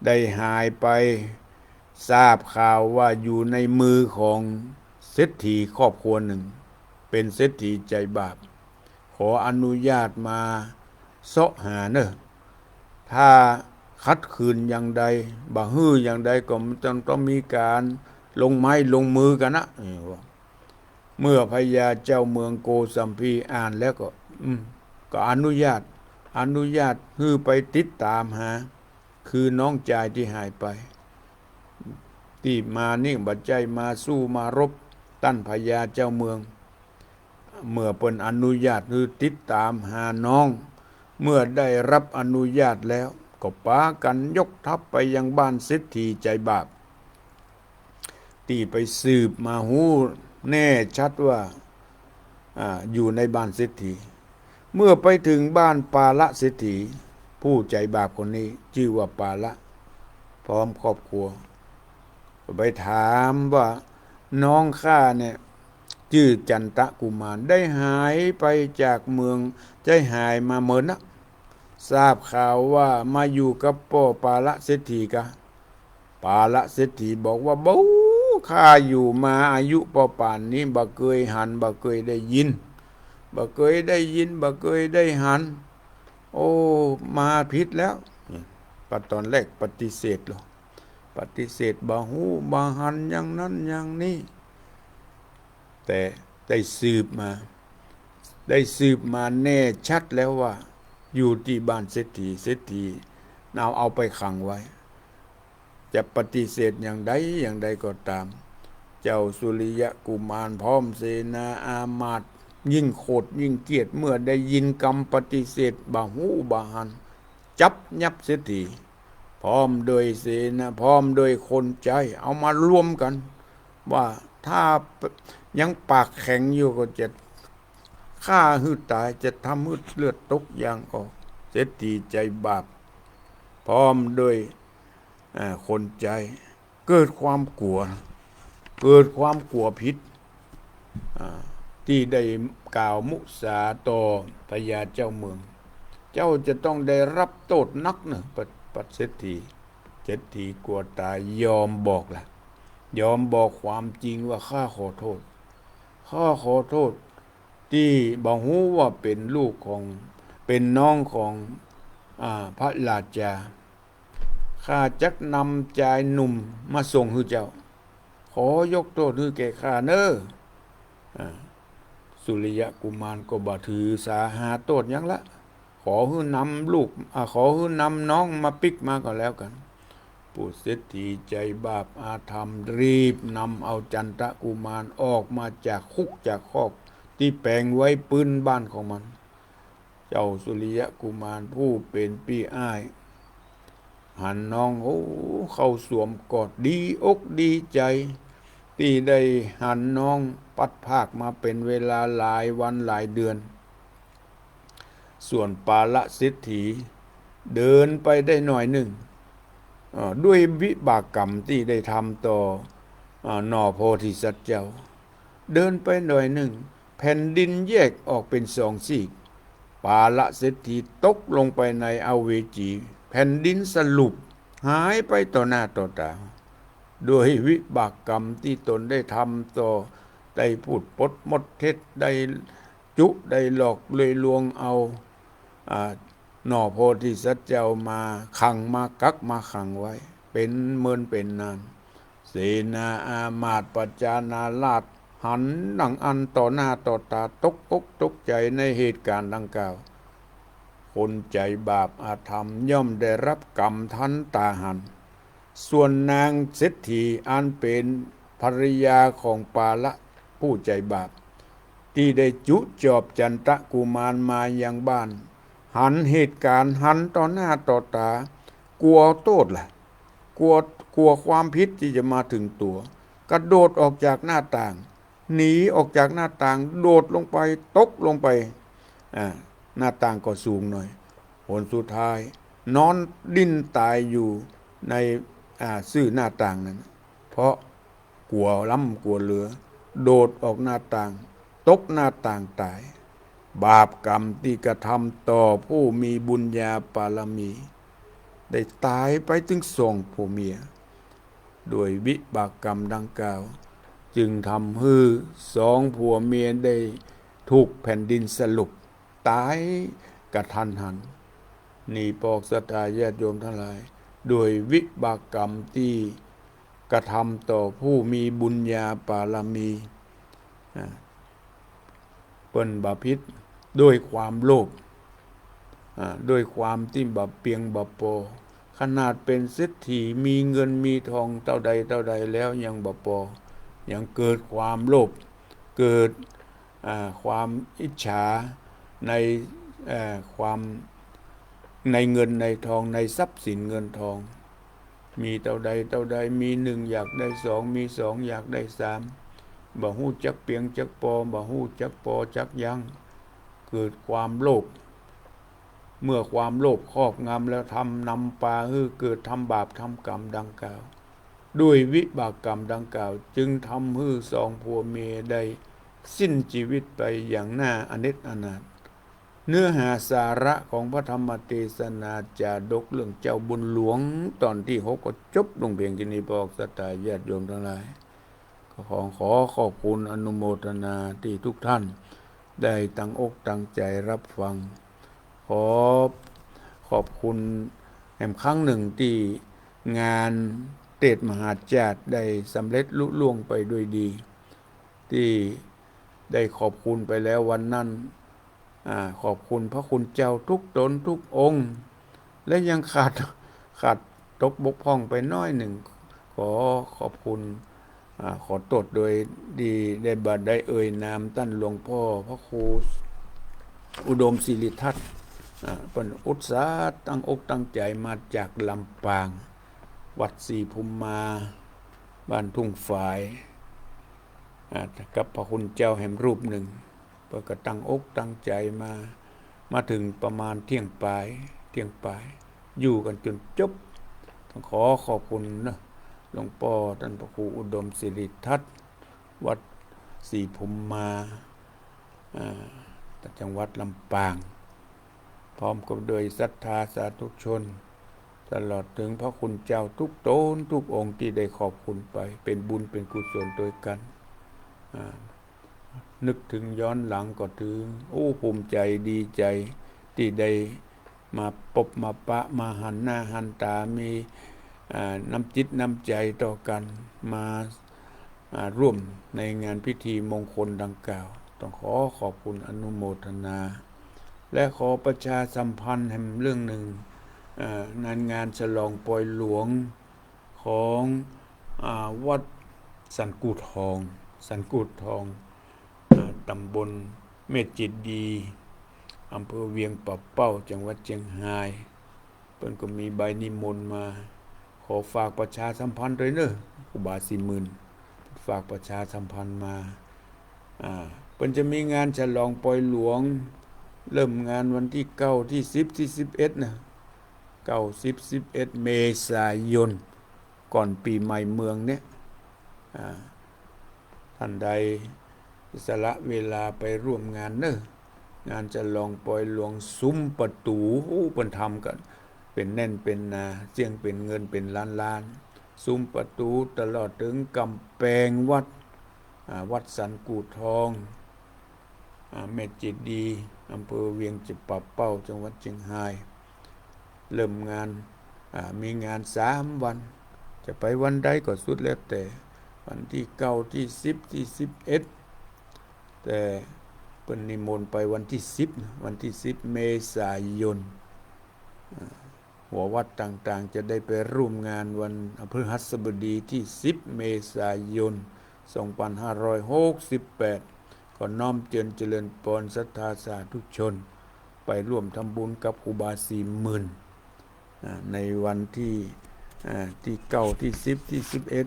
ได้หายไป ทราบข่าวว่าอยู่ในมือของเศรษฐีครอบครัวหนึ่ง เป๋นเศรษฐีใจ๋บาป ขออนุญาตมาเซาะหาเน่อ ถ้าขัดขืนอย่างใด บ่หื้ออย่างใดก็ต้อง ต้องมีก๋านลงไม้ลงมือกั๋นนะ เออ เมื่อพญาเจ้าเมืองโกสัมพีอ่านแล้วก็ อืม ก็อนุญาต อนุญาตหื้อไปติดต๋ามหา คือน้องจายตี้หายไป ตี้มานี่บ่ใจ้มาสู้มารบต้านพญาเจ้าเมือง เมื่อเปิ้นอนุญาตหื้อติดต๋ามหาน้อง เมื่อได้รับอนุญาตแล้ว ก็ปากั๋นยกทัพไปยังบ้านเศรษฐีใจ๋บาป ตี้ไปสืบมาฮู้แน่ชัดว่า อ่า อยู่ในบ้านเศรษฐี เมื่อไปเถิงบ้านปาละเศรษฐี ผู้ใจ๋บาปคนนี้จื้อว่าปาละ พร้อมครอบครัว ก็ไปถามว่า น้องข้าเนี่ย จื้อจันตะกุมาร ได้หายไปจากเมือง ได้หายมาเมินนะ ทราบข่าวว่ามาอยู่กับป้อปาละเศรษฐีกา ปาละเศรษฐีบอกว่า บ่ ข้าอยู่มาอายุป้อป่านนี้ บ่เกยหัน บ่เกยได้ยิน บ่เกยได้ยิน บ่เกยได้หัน โอ้ มาผิดแล้ว ปะต๋อนแรกปฏิเสธโลด ปฏิเสธ บ่ฮู้ บ่หัน อย่างนั้นอย่างนี้ แต่ได้สืบมา ได้สืบมาแน่ชัดแล้วว่า อยู่ตี้บ้านเศรษฐี เศรษฐีเอา เอาไปขังไว้ จะปฏิเสธอย่างใดอย่างใดก็ต๋าม เจ้าสุริยกุมารพร้อมเสนาอามาตย์ ยิ่งโขดยิ่งเกลียด เมื่อได้ยินกำปฏิเสธ บ่ฮู้บ่หัน จับยับเศรษฐี พร้อมด้วยเสนา พร้อมด้วยคนใจ๊ เอามารวมกั๋น ว่าถ้ายังปากแข็งอยู่ก็จะฆ่าหื้อต๋าย จะทำหื้อเลือดตกยางออก เศรษฐีใจ๋บาป พร้อมด้วย อ่า คนใจ๊ เกิดความกั๋ว เกิดความกั๋วผิด อ่า ตี้ได้กล่าวมุสาต่อพญาเจ้าเมือง เจ้าจะต้องได้รับโต้ษหนักเน่อ พระ พระเศรษฐี เศรษฐีกั๋วต๋าย ยอมบอกละ ยอมบอกความจริงว่า ข้าขอโทษ ข้าขอโทษ ตี้บ่ฮู้ว่าเป๋นลูกของ เป๋นน้องของ อ่า พระราชา ข้าจักนำจายหนุ่มมาส่งหื้อเจ้า ข ขอยกโต้ษหื้อแก่ข้าเน่อ อ่า สุริยะกุมารก็บ่ถือสาหาโต้ษหยังละ ขอหื้อนำลูก อ่า ขอหื้อนำน้องมาปิ๊กมาก็แล้วกั๋น ปุเศรษฐีใจ๋บาปอาธรรมรีบนำเอาจันทกุมารออกมาจากคุกจากคอกตี้แป๋งไว้ปื๊นบ้านของมัน เจ้าสุริยะกุมารผู้เป๋นปี้อ้าย หันน้อง โอ้ เข้าสวมกอดดีอกดีใจ๋ ตี้ได้หันน้องพลัดพรากมาเป๋นเวลาหลายวันหลายเดือน ส่วนปาละเศรษฐีเดินไปได้หน่อยนึ่ง เอ่อ ด้วยวิบากกรรมตี้ได้ทำต่อ เอ่อ หน่อโพธิสัตว์เจ้า เดินไปหน่อยนึ่ง แผ่นดินแยกออกเป๋นสองซีก ปาละเศรษฐีตกลงไปในอเวจี แผ่นดินสลุปหายไปต่อหน้าต่อต๋า ด้วยวิบากกรรมตี้ตนได้ทำต่อ ได้พูดปดมดเท็จ ได้จุ ได้หลอกได้ลวงเอา อ่า หน่อโพธิสัตว์เจ้ามาขัง มากักมาขังไว้ เป๋นเมินเป๋นนาน เสนาอามาตย์ประชานาราษฎร์หันดังอั้นต่อหน้าต่อต๋า ตกอกตกใจ๋ในเหตุก๋ารณ์ดังกล่าว คนใจ๋บาปอาธรรมย่อมได้ฮับกรรมทันต๋าหัน ส่วนนางเศรษฐีอันเป๋นภรรยาของปาละผู้ใจ๋บาป ตี้ได้จุจอบจันทกุมารมายังบ้าน หันเหตุก๋ารณ์ หันต่อหน้าต่อต๋า กั๋วโต้ษละ กั๋ว กั๋วความผิดตี้จะมาเถิงตั๋ว กระโดดออกจากหน้าต่าง หนีออกจากหน้าต่าง โดดลงไป ตกลงไป อ่า หน้าต่างก็สูงหน่อย ผลสุดท้ายนอนดิ้นต๋ายอยู่ใน อ่า ซื่อหน้าต่างนั้น เพราะกั๋วล้ำกั๋วเหลือ โดดออกหน้าต่าง ตกหน้าต่างต๋าย บาปกรรมตี้กระทำต่อผู้มีบุญญาบารมี ได้ต๋ายไปเถิงสองผัวเมีย ด้วยวิบากกรรมดังกล่าว จึงทำหื้อสองผัวเมียได้ถูกแผ่นดินสลุปต๋ายกะทันหัน นี่ปอกศรัทธาญาติโยมตังหลาย ด้วยวิบากกรรมตี้กระทำต่อผู้มีบุญญาบารมี อ่า เปิ้นบ่ผิด ด้วยความโลภ อ่า ด้วยความตี้บ่เปียงบ่ปอ ขนาดเป๋นเศรษฐีมีเงินมีทองเต้าใดเต้าใดแล้วยังบ่ปอ ยังเกิดความโลภ เกิด อ่า ความอิจฉาใน เอ่อ ความ ในเงินในทอง ในทรัพย์สินเงินทอง มีเต้าใดเต้าใด มีหนึ่งอยากได้สอง มีสองอยากได้สาม บ่ฮู้จักเปียงจักปอ บ่ฮู้จักปอจักยั้ง เกิดความโลภ เมื่อความโลภครอบงำแล้ว ทำนำปาหื้อเกิด ทำบาปทำกรรมดังกล่าว ด้วยวิบากกรรมดังกล่าว จึงทำหื้อสองผัวเมียได้สิ้นชีวิตไปอย่างน่าอเน็จอนาถ เนื้อหาสาระของพระธรรมเทศนาจาดกเรื่องเจ้าบุญหลวงต๋อนตี้หกก็จบลงเพียงเต้านี้ ปอกศรัทธาญาติโยมตังหลาย ก็ขอ ขอขอบคุณอนุโมทนาตี้ทุกท่านได้ตั้งอกตั้งใจ๋ฮับฟัง ขอขอบคุณแหมครั้งนึ่งตี้งานเทศน์มหาชาติได้สำเร็จลุล่วงไปด้วยดี ตี้ได้ขอบคุณไปแล้ววันนั้น อ่า ขอบคุณพระคุณเจ้าทุกต๋นทุกองค์ และยังขาด ขาดตกบกพร่องไปน้อยนึ่ง ขอขอบคุณ อ่า ขอโต้ษโดยตี้ได้บ่ได้เอ่ยนามต้านหลวงป้อพระครูอุดมสิริทัศน์ อ่า เปิ้นอุตส่าห์ตั้งอกตั้งใจ๋มาจากลำปาง วัดศรีภูมิมา บ้านทุ่งฝาย อ่า กับพระคุณเจ้าแหมรูปนึ่ง เปิ้นก็ตั้งอกตั้งใจ๋มา มาเถิงประมาณเที่ยงป๋าย เที่ยงป๋าย อยู่กั๋นจ๋นจบ ต้องขอขอบคุณเนาะ หลวงป้อต้านพระครูอุดมสิริทัศน์ วัดศรีภูมิมา อ่า จังหวัดลำปาง พร้อมกับด้วยศรัทธาสาธุชน ตลอดเถิงพระคุณเจ้าทุกต๋นทุกองค์ตี้ได้ขอบคุณไป เป๋นบุญเป๋นกุศลตวยกั๋น อ่า นึกเถิงย้อนหลังก็เถิง โอ้ ภูมิใจ๋ดีใจ๋ ตี้ได้มาปบมาปะ มาหันหน้าหันต๋า มี อ่า น้ำจิตน้ำใจ๋ต่อกั๋น มา อ่า ร่วมในงานพิธีมงคลดังกล่าว ต้องขอขอบคุณอนุโมทนา และขอประชาสัมพันธ์แหมเรื่องหนึ่ง เอ่อ งาน งานฉลองปอยหลวงของ อ่า วัดสันกู่ทอง สันกู่ทอง อ่า ตำบลแม่เจดีย์ อำเภอเวียงป่าเป้า จังหวัดเจียงฮาย เปิ้นก็มีใบนิมนต์มา ขอฝากประชาสัมพันธ์ตวยเน่อ ครูบาสี่หมื่น ฝากประชาสัมพันธ์มา อ่า เปิ้นจะมีงานฉลองปอยหลวง เริ่มงานวันตี้เก้า ตี้สิบ ตี้สิบเอ็ดนะ เก้า สิบ สิบเอ็ด เมษายน ก่อนปี๋ใหม่เมืองเนี่ย อ่า ต้านใดสละเวลาไปร่วมงานเน่อ งานฉลองปอยหลวง สุมประตู๋ โอ้ เปิ้นทำกั๋นเป๋นแน่นเป๋นหนา เสี้ยงเป๋นเงินเป๋นล้านๆ สุมประตู๋ตลอดเถิงก๋ำแปงวัด อ่า วัดสันกู่ทอง อ่า แม่เจดีย์ อำเภอเวียงป่าเป้า จังหวัดเจียงฮาย เริ่มงาน อ่า มีงานสามวัน จะไปวันใดก็สุดแล้วแต่ วันตี้เก้า ตี้สิบ ตี้สิบเอ็ด แต่เปิ้นนิมนต์ไปวันตี้สิบนะ วันตี้สิบ เมษายน อ่า หัววัดต่างๆ จะได้ไปร่วมงานวันพฤหัสบดีตี้สิบ เมษายน สองปันห้าร้อยหกสิบแปด ขอน้อมเจิญเจริญปอนศรัทธาสาธุชน ไปร่วมทำบุญกับครูบาสี่หมื่น อ่า ในวันตี้ อ่า ตี้เก้า ตี้สิบ ตี้สิบเอ็ด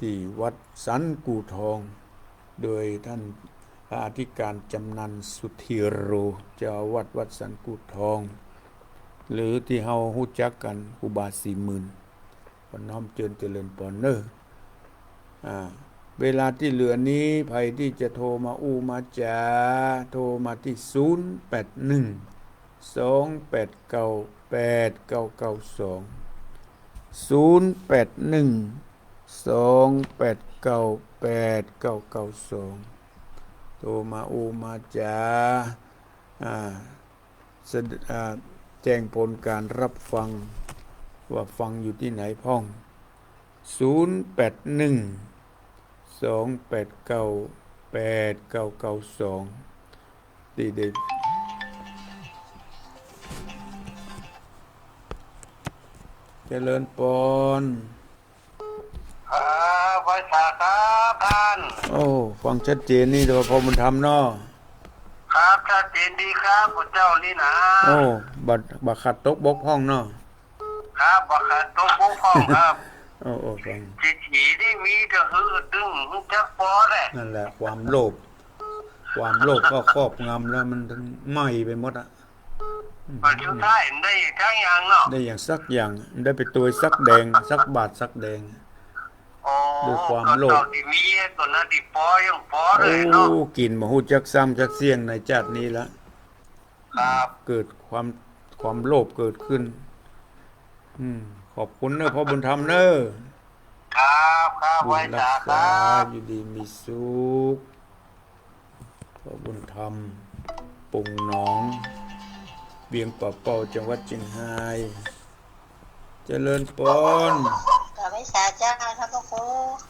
ตี้วัดสันกู่ทอง โดยต้านพระอธิการจำนันสุธีโร เจ้าอาวาสวัดสันกู่ทอง หรือตี้เฮาฮู้จักกั๋น ครูบาสี่หมื่น ขอน้อมเจิญเจริญปอนเน่อ อ่า เวลาตี้เหลือนี้ ใผตี้จะโทรมาอู้มาจ๋า โทรมาตี้ ศูนย์แปดหนึ่ง สอง แปดเก้า แปดเก้าเก้าสอง ศูนย์แปดหนึ่ง สอง แปดเก้า แปดเก้าเก้าสอง โทรมาอู้มาจ๋า อ่า สะ- อ่า แจ้งผลการรับฟัง ว่าฟังอยู่ตี้ไหนพ่อง ศูนย์แปดหนึ่ง สองแปดเก้า แปดเก้าเก้าสอง ตี้ได้ เจริญปอน ครับ ไหว้สาครับต้าน โอ้ ฟังชัดเจนนี่เนาะ พ่อบุญธรรมเนาะ ครับ ชัดเจนดีครับ พระเจ้านี่นะ โอ้ บ่ บ่ขาดตกบกพร่องเนาะ ครับ บ่ขาดตกบกพร่องครับ โอ้ โอ้ ฟัง จิตหนีได้มีแต่หื้อตึงจักปอแหละ นั่นแหละ ความโลภ ความโลภก็ครอบงำแล้วมันถึงไหม้ไปหมดอะ มันสุดท้ายมันได้อย่างสักอย่างเนาะ ได้อย่างสักอย่าง ได้ไปตวยสักแดง สักบาทสักแดง อ๋อ ด้วยความโลภ ก็เต้าตี้มี ก็นั้นตี้ปอยังปอเลยเนาะ โอ้ กิ๋นบ่ฮู้จักซ้ำจักเสี้ยงในจาตินี้ละ ครับ เกิดความ ความโลภเกิดขึ้น อืม ขอบคุณเน่อพ่อบุญธรรมเน่อ ครับ ครับ บุญรักษา ไหว้สาครับ อยู่ดีมีสุข พ่อบุญธรรม ปงหนอง เวียงป่าเป้า จังหวัดเจียงฮาย เจริญปอน กราบไหว้สาเจ้าท่านพระครู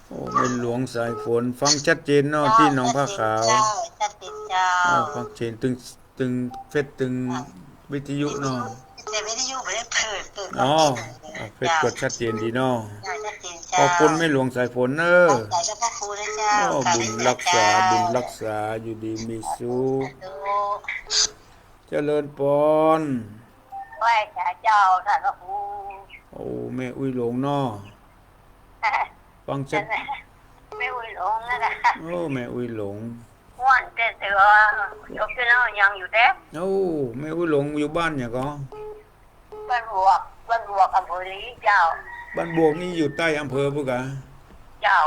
โอ้ แม่หลวงสายฝน ฟังชัดเจนเนาะ เจ้า ตี้หนองผ้าขาว ชัดเจนเจ้า ชัดเจนเจ้า อ๋อ ฟังชัดเจน ตึง ตึงเฟซ ตึง อ่ะ วิทยุเนาะ แต่วิทยุบ่ได้เปิด เปิด อ๋อ ฟังชัดเจน อ่ะ เฟซ เจ้า ก็ชัดเจนดีเนาะ เจ้า ชัดเจนเจ้า ขอบคุณแม่หลวงสายฝนเน่อ ขอบใจเจ้าพระครูนะเจ้า โอ้ กราบไหว้สาเจ้า บุญรักษา บุญรักษา อยู่ดีมีสุข สาธุ เจริญปอน ไหว้สาเจ้าท่านพระครู โอ้ แม่อุ๊ยหลงเนาะ ฟังชัด แม่อุ๊ยหลงนั่นน่ะ โอ้ แม่อุ๊ยหลง ม่วนแต่ แต่ว่าอยู่พี่น้องยังอยู่เด้ โอ้ แม่อุ๊ยหลงอยู่บ้านหยังก่อ บ้านบวก บ้านบวก อำเภอลีเจ้า บ้านบวกนี่อยู่ใต้อำเภอปุ้นกา เจ้า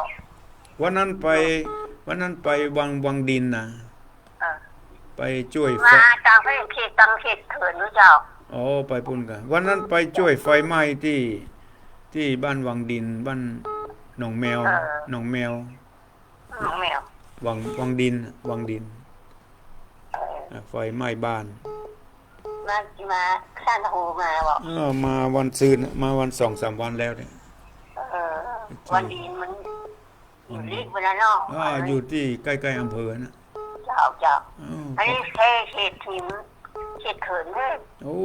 วันนั้นไป วันนั้นไปวัง วังดินนะ เออ ไปจ้วยไฟ มาตางเขต ตางเขตเถินนู้นเจ้า อ๋อ ไปปุ้นกา วันนั้นไปจ้วยไฟไหม้ตี้ ตี้บ้านวังดิน บ้านหนองแมว เออ หนองแมว หนองแมว วัง วังดิน วังดิน เออ อ่ะ ไฟไหม้บ้าน มา มาท่านพระครูมาบอก เออ มาวันซืน มาวันสองสามวันแล้วเนี่ย เออ วัดอินทร์มันอยู่ลีกไปแล้วเนาะ อ่า อยู่ตี้ใก้ๆ อำเภอน่ะ เจ้า เจ้า อ้าว อันนี้เขต เขตหิน เขตเขินเนี่ย โอ้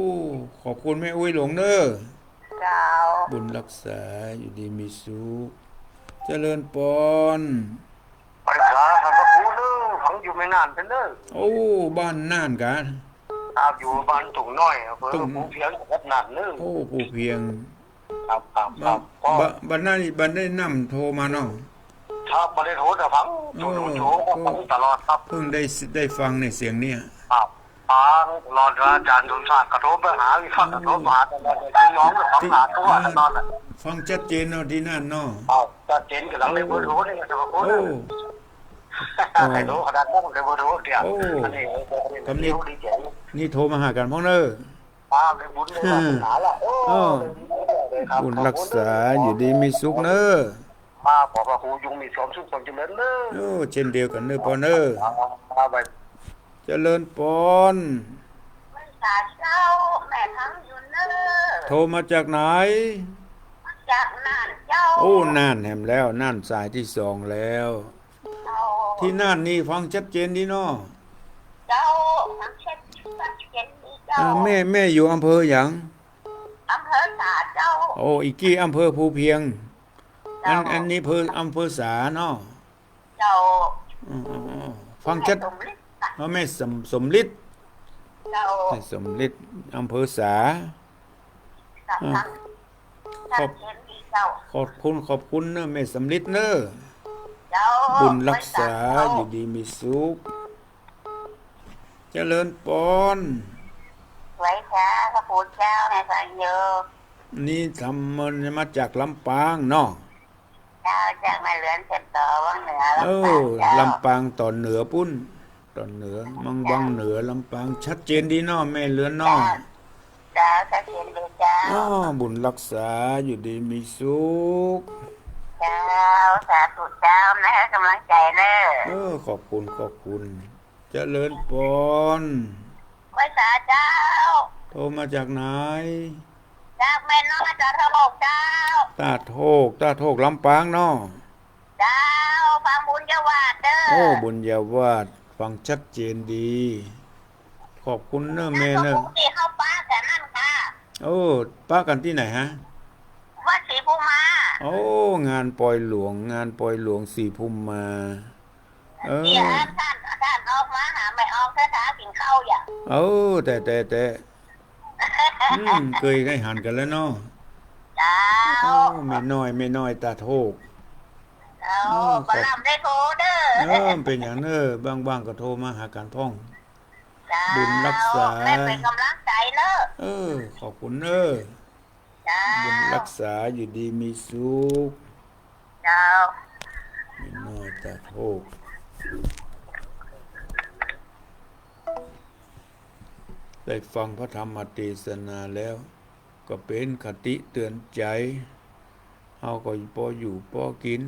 ขอบคุณแม่อุ๊ยหลวงเน้อ เจ้า บุญรักษา อยู่ดีมีสุข เจริญปอน ไปหาท่านพระครูเน้อ ฝังอยู่แม่น่านเน้อ โอ้ บ้านน่านกา ครับ อยู่บ้านทุ่งน้อย อำเภอ ทุ่ง ภูเพียง จังหวัดน่านเน้อ โอ้ ภูเพียง ครับ ครับ มา ครับ ก็ บ่ บ่ได้ บ่ได้นำโทรมาเนาะ ครับ บ่ได้โทร แต่ฟัง โอ้ โทร โทร ก็ ก็ฟังตลอดครับ เพิ่งได้ ได้ฟังในเสียงเนี่ย ครับ ฟังตลอด อาจารย์สมศักดิ์ก็โทรไปหา อีกครั้งก็โทรมาตลอดเลย คือน้องก็ฟังหลานทั่วตลอดแหละ ฟังชัดเจนเนาะตี้น่านเนาะ ครับ ชัดเจน กำลังได้เบอร์โทรนี่ ท่านพระครู โอ้ เน้อ โอ้ ใครโทรขนาดนั้น ได้เบอร์โทรเดียว โอ้ อันนี้ กำนี้ ดีใจ นี่โทรมาหากั๋นพ่องเน้อ ครับ ได้บุญได้วาสนาละ โอ้ โอ้ ได้บุญได้วาสนาละ ครับ บุญรักษา ขอบคุณเน้อ อยู่ดีมีสุขเน้อ ครับ ขอพระครูจงมีความสุขความเจริญเน้อ โอ้ เช่นเดียวกั๋นเน้อปอนเน้อ ครับ ครับ เจริญปอน สาธุเจ้า แม่ฟังอยู่เน้อ โทรมาจากไหน จากน่านเจ้า โอ้ น่านแหมแล้ว น่านสายตี้สองแล้ว เจ้า ตี้น่านนี่ฟังชัดเจนดีเนาะ เจ้า ฟังชัด ชัดเจนดีเจ้า อ่า แม่ แม่อยู่อำเภอหยัง อำเภอสาเจ้า โอ้ อีกกี้อำเภอภูเพียง เจ้า อัน อันนี้อำเภอ อำเภอสาเนาะ เจ้า อ๋อ อ๋อ อ๋อ ฟังชัด แม่สมฤทธิ์ อ๋อ แม่สม สมฤทธิ์ เจ้า แม่สมฤทธิ์ อำเภอสา อ่ะ ขอบ ขอบคุณ ขอบคุณเน้อ แม่สมฤทธิ์เน้อ เจ้า บุญรักษา เจ้า อยู่ดีมีสุข เจริญปอน ไหว้เจ้า พระคุณเจ้า แม่ฟังอยู่ นี่ทำมันมาจากลำปางเนาะ เจ้า จากแม่เรือนเสียงต่อวังเหนือ เออ ลำปางเจ้า ลำปางต๋อนเหนือปุ้น ต๋อนเหนือ มัง เจ้า วังเหนือ ลำปาง ชัดเจนดีเนาะ แม่เรือนเนาะ เจ้า เจ้า ชัดเจนดีเจ้า อ้อ บุญรักษา อยู่ดีมีสุข เจ้า สาธุเจ้า นะ ให้กำลังใจเน้อ เออ ขอบคุณ ขอบคุณ เจริญปอน ไหว้สาเจ้า โทรมาจากไหน จากแม่น้อย ตาดโทกเจ้า ตาดโทก ตาดโทก ลำปางเนาะ เจ้า ฟังบุญญาวาสเน้อ โอ้ บุญญาวาส ฟังชัดเจนดี ขอบคุณเน้อแม่เน้อ เจ้า พระครูตี้เข้าปากั๋นนั่นค่ะ โอ้ ปากั๋นตี้ไหนฮะ วัดศรีภูมิมา โอ้ งานปอยหลวง งานปอยหลวงศรีภูมิมา เออ ตี้ท่าน ท่านออกมาหาแม่อองเถิด หากิ๋นข้าวอย่าง เออ แต่ แต่ แต่ อืม เกยได้หันกั๋นแล้วเนาะ เจ้า โอ้ แม่น้อย แม่น้อย ตาดโทก เจ้า โอ้ บ่ลำได้โทรเน้อ เออ เป๋นอย่างเน้อ ว่างๆ ก็โทรมาหากั๋นพ่อง เจ้า บุญรักษา แม่เป๋นกำลังใจเน้อ เออ ขอบคุณเน้อ เจ้า บุญรักษา อยู่ดีมีสุข เจ้า แม่น้อยตาดโทก ได้ฟังพระธรรมเตสนาแล้ว ก็เป๋นคติเตือนใจ๋ เฮาก็ปออยู่ปอกิ๋น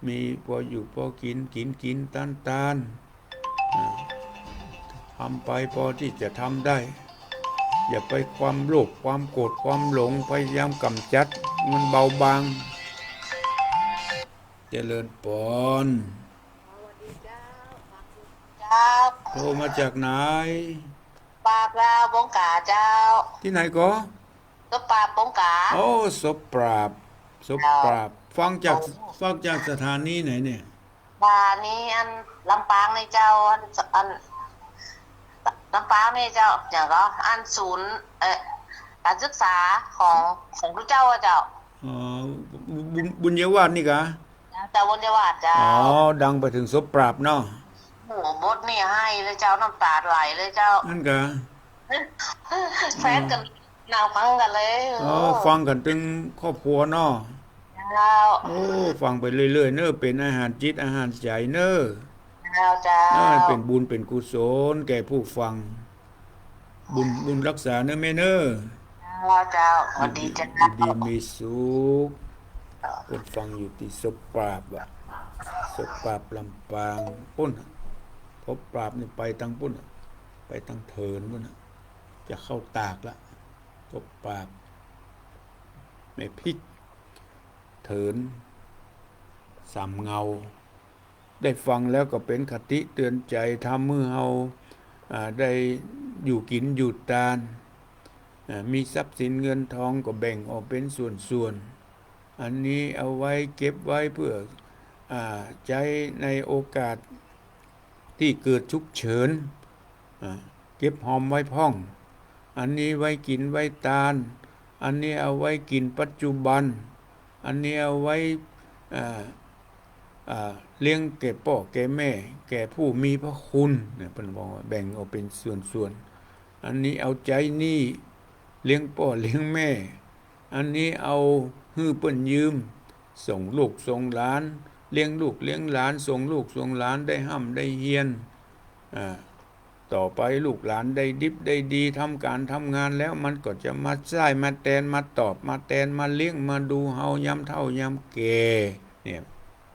มีปออยู่ปอกิ๋น กิ๋นกิ๋นตานตาน อ่า ทำไปปอตี้จะทำได้ อย่าไปความโลภ ความโกรธ ความหลง พยายามก๋ำจัดมันเบาบาง เจริญปอน สวัสดีเจ้า เจ้า โทรมาจากไหน ปราบเจ้า บงก๋าเจ้า ตี้ไหนก่อ สบปราบ บงก๋า โอ้ สบปราบ สบปราบ เจ้า ฟังจาก โอ้ ฟังจากสถานีไหนเนี่ย สถานีอันลำปางนี่เจ้า อัน อันลำปางนี่เจ้า อย่างก็อันศูนย์ เอ่อ การศึกษาของ ของพระเจ้าอะเจ้า อ๋อ บุญ บุญญาวาสนี่กา เจ้า บุญญาวาสเจ้า อ๋อ ดังไปเถิงสบปราบเนาะ โอ้โห บทนี่ไห้เลยเจ้า น้ำตาไหลเลยเจ้า นั่นกา แฟนกั๋น นั่งฟังกั๋นเลย อ๋อ ฟังกั๋นเถิงครอบครัวเนาะ เจ้า โอ้ ฟังไปเรื่อยๆ เน้อ เป๋นอาหารจิตอาหารใจ๋เน้อ เจ้า เจ้า เออ เป๋นบุญเป๋นกุศลแก่ผู้ฟัง บุญ บุญรักษาเน้อแม่เน้อ เจ้า เจ้า สวัสดีเจ้า อยู่ดีมีสุข เจ้า คนฟังอยู่ตี้สบปราบอะ สบปราบลำปางปุ้นอะ สบปราบนี่ไปตางปุ้นอะ ไปตางเถินปุ้นอะ จะเข้าตากละ สบปราบ แม่พริก เถิน สามเงา ได้ฟังแล้วก็เป๋นคติเตื๋อนใจ๋ ทำหื้อเฮา อ่า ได้อยู่กิ๋นอยู่ตาน อ่า มีทรัพย์สินเงินทองก็แบ่งออกเป๋นส่วนๆ อันนี้เอาไว้เก็บไว้เพื่อ อ่า ใจ๊ในโอกาสตี้เกิดฉุกเฉิน อ่า เก็บหอมไว้พ่อง อันนี้ไว้กิ๋นไว้ตาน อันนี้เอาไว้กิ๋นปัจจุบัน อันนี้เอาไว้ อ่า อ่า เลี้ยงแก่ป้อแก่แม่ แก่ผู้มีพระคุณ เนี่ย เปิ้นบอกว่าแบ่งออกเป๋นส่วนๆ อันนี้เอาใจ๊หนี้ เลี้ยงป้อเลี้ยงแม่ อันนี้เอาหื้อเปิ้นยืม ส่งลูกส่งหลาน เลี้ยงลูกเลี้ยงหลาน ส่งลูกส่งหลานได้ฮ่ำได้เฮียน อ่า ต่อไปลูกหลานได้ดิบได้ดี ทำก๋านทำงานแล้ว มันก็จะมาใจ๊มาแตน มาตอบมาแตน มาเลี้ยงมาดูเฮายามเฒ่ายามแก่ เนี่ย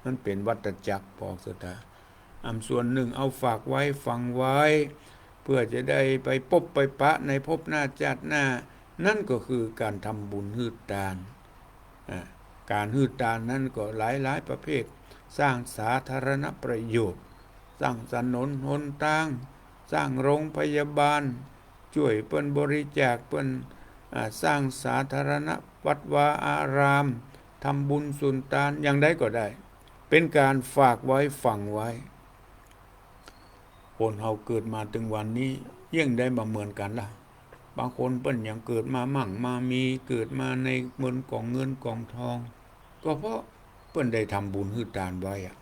มันเป๋นวัฏจักร ปองศรัทธา อันส่วนนึ่งเอาฝากไว้ฝังไว้ เพื่อจะได้ไปปบไปปะในภพหน้าจาติหน้า นั่นก็คือก๋านทำบุญหื้อตาน อ่า ก๋านหื้อตานนั้นก็หลายๆ ประเภท สร้างสาธารณประโยชน์ สร้างถนนหนตาง สร้างโรงพยาบาล จ้วยเปิ้นบริจาคเปิ้น อ่า สร้างสาธารณวัดวาอาราม ทำบุญสุนตาน อย่างใดก็ได้ เป๋นก๋านฝากไว้ฝังไว้ คนเฮาเกิดมาเถิงวันนี้ เยียะใดบ่เหมือนกั๋นล่ะ บางคนเปิ้นยังเกิดมามั่งมามี เกิดมาในเมินก๋องเงินก๋องทอง ก็เพราะเปิ้นได้ทำบุญหื้อตานไว้อะ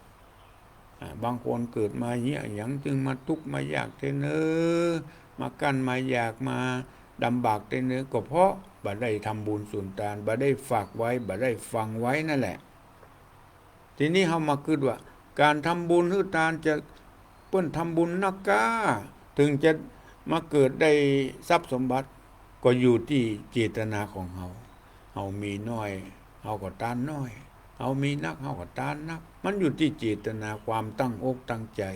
อ่า บางคนเกิดมาเยียะหยังจึงมาตุ๊กข์มายากแต๊เน้อ มากั้นมาอยากมาลำบากแต๊เน้อ ก็เพราะบ่ได้ทำบุญสุนตาน บ่ได้ฝากไว้ บ่ได้ฝังไว้นั่นแหละ ทีนี้เฮามาคิดว่า ก๋านทำบุญหื้อตานจะ เปิ้นทำบุญนักก้า เถิงจะมาเกิดได้ทรัพย์สมบัติ ก็อยู่ตี้เจตนาของเฮา เฮามีน้อย เฮาก็ตานน้อย เฮามีนัก เฮาก็ตานนัก มันอยู่ตี้เจตนา ความตั้งอกตั้งใจ๋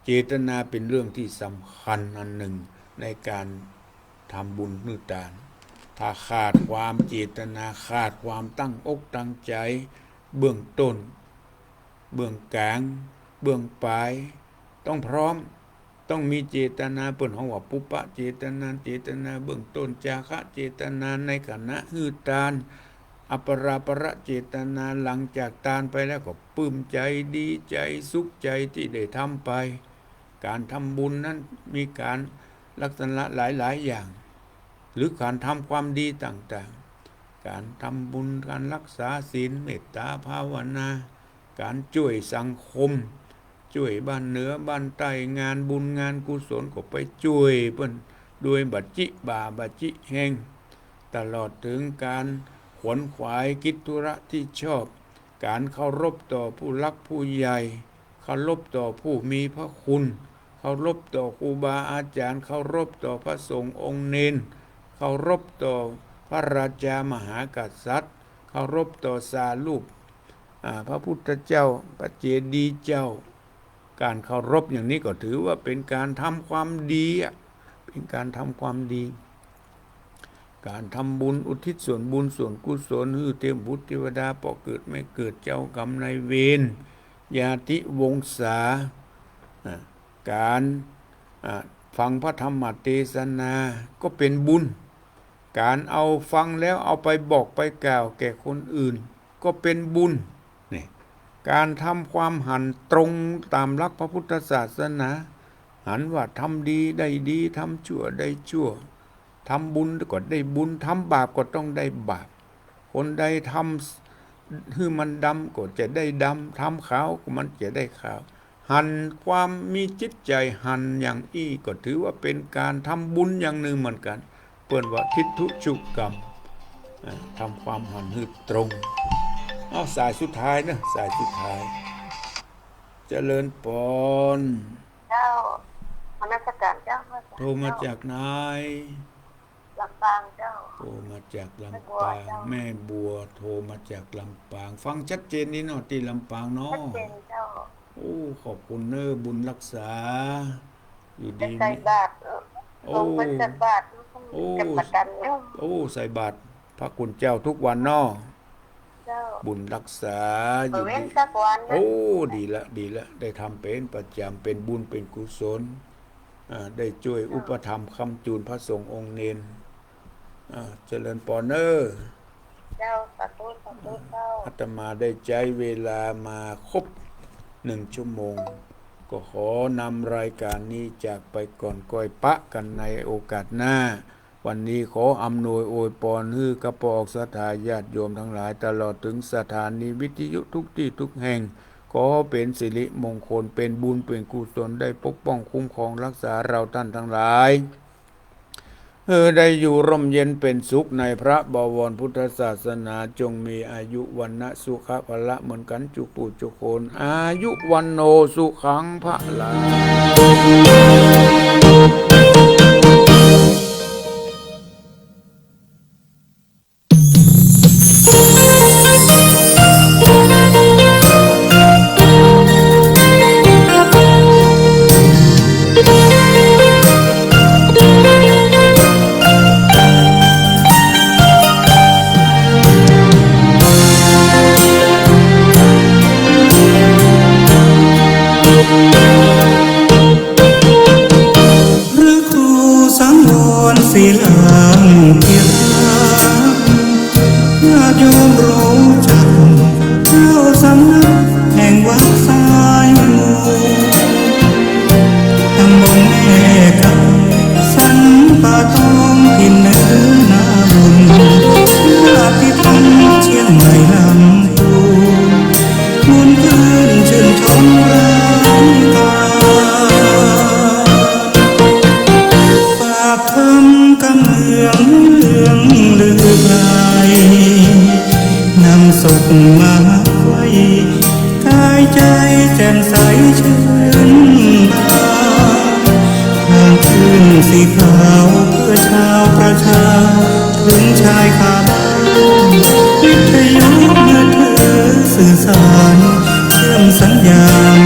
เจตนาเป๋นเรื่องตี้สำคัญอันนึ่งในก๋านทำบุญหื้อตาน ถ้าขาดความเจตนา ขาดความตั้งอกตั้งใจ๋ เบื้องต้น เบื้องก๋าง เบื้องป๋าย ต้องพร้อม ต้องมีเจตนา เปิ้นฮ้องว่าปุพพะเจตนา เจตนาเบื้องต้น จาคะเจตนาในขณะหื้อตาน อปราปรเจตนา หลังจากตานไปแล้วก็ปลื้มใจ๋ ดีใจ๋ สุขใจ๋ตี้ได้ทำไป ก๋านทำบุญนั้นมีก๋านลักษณะหลายๆ อย่าง หรือก๋านทำความดีต่างๆ ก๋านทำบุญ ก๋านรักษาศีล เมตตาภาวนา ก๋านจ้วยสังคม จ้วยบ้านเหนือบ้านใต้ งานบุญงานกุศลก็ไปจ้วยเปิ้น โดยบ่จิบ่าบ่จิแฮง ตลอดเถิงก๋านขวนขวายกิจธุระตี้ชอบ ก๋านเคารพต่อผู้หลักผู้ใหญ่ เคารพต่อผู้มีพระคุณ เคารพต่อครูบาอาจ๋ารย์ เคารพต่อพระสงฆ์องค์เณร เคารพต่อพระราชามหากษัตริย์ เคารพต่อสารูป อ่า พระพุทธเจ้า พระเจดีย์เจ้า ก๋านเคารพอย่างนี้ก็ถือว่าเป๋นก๋านทำความดีอะ เป๋นก๋านทำความดี ก๋านทำบุญอุทิศส่วนบุญส่วนกุศลหื้อเตพบุตรเตวดา ป้อเกิดแม่เกิด เจ้ากรรมนายเวร ญาติวงศา อ่า ก๋าน อ่า ฟังพระธรรมเตสนาก็เป๋นบุญ ก๋านเอาฟังแล้วเอาไปบอกไปกล่าวแก่คนอื่นก็เป๋นบุญ นี่ ก๋านทำความหันตรงต๋ามหลักพระพุทธศาสนา หันว่าทำดีได้ดี ทำชั่วได้ชั่ว ทำบุญก็ได้บุญ ทำบาปก็ต้องได้บาป คนใดทำหื้อมันดำก็จะได้ดำ ทำขาวก็มันจะได้ขาว หันความมีจิตใจ๋หันอย่างอี้ก็ถือว่าเป๋นก๋านทำบุญอย่างนึ่งเหมือนกั๋น เปิ้นว่าทิฏฐุชุกรรม อ่า ทำความหันหื้อตรง เอาสายสุดท้ายเนาะ สายสุดท้าย เจริญปอน เจ้า นมัสการเจ้า โทรมาจากไหน ลำปางเจ้า โทรมาจากลำปาง แม่บัวเจ้า แม่บัวโทรมาจากลำปาง ฟังชัดเจนดีเนาะ ตี้ลำปางเนาะ ชัดเจนเจ้า โอ้ ขอบคุณเน้อ บุญรักษา อยู่ดี ได้ใส่บาตร เออ โอ้ ลงไปใส่บาตร โอ้ กำบัดดันเนาะ โอ้ ใส่บาตรพระคุณเจ้าทุกวันเนาะ เจ้า บุญรักษา เปิดเว้นสักวันนะ โอ้ ดีละ ดีละ ได้ทำเป๋นประจ๋ำ เป๋นบุญเป๋นกุศล อ่า ได้จ้วยอุปถัมภ์ค้ำจูนพระสงฆ์องค์เณร อ่า เจริญปอนเน่อ เจ้า สาธุ สาธุ เจ้า อาตมาได้ใจ๊เวลามาครบหนึ่งชั่วโมง ก็ขอนำรายการนี้จากไปก่อน ก้อยปะกั๋นในโอกาสหน้า วันนี้ขออำนวยอวยปอนหื้อกับปอกศรัทธาญาติโยมตังหลาย ตลอดเถิงสถานีวิทยุทุกตี้ทุกแห่ง ขอเป๋นสิริมงคล เป๋นบุญเป๋นกุศล ได้ปกป้องคุ้มครองรักษาเฮาต้านตังหลาย เออ ได้อยู่ร่มเย็นเป๋นสุขในพระบวรพุทธศาสนา จงมีอายุวรรณะสุขะพละเหมือนกั๋นจุกู้จุกคน อายุวัณโณสุขังพลัง พระครูสังวรศิลานุเทระ ญาติโยมรู้จัก เจ้าสำนักแห่งวัดสายมู ตำบลแม่กำ สันป่าตอง ถิ่นเหนือนาบุญ ญาติธรรมเชียงใหม่ลำพูน ม่วนคลื่นชื่นชมรายการ ฝากธรรมกำเมืองเรื่องลือไกล นำสุขมาให้ กายใจแจ่มใสชื่นบาน ทางคลื่นสีขาวเพื่อชาวประชา ถึงชายคาบ้าน วิทยุมือถือสื่อสาร เชื่อมสัญญาณ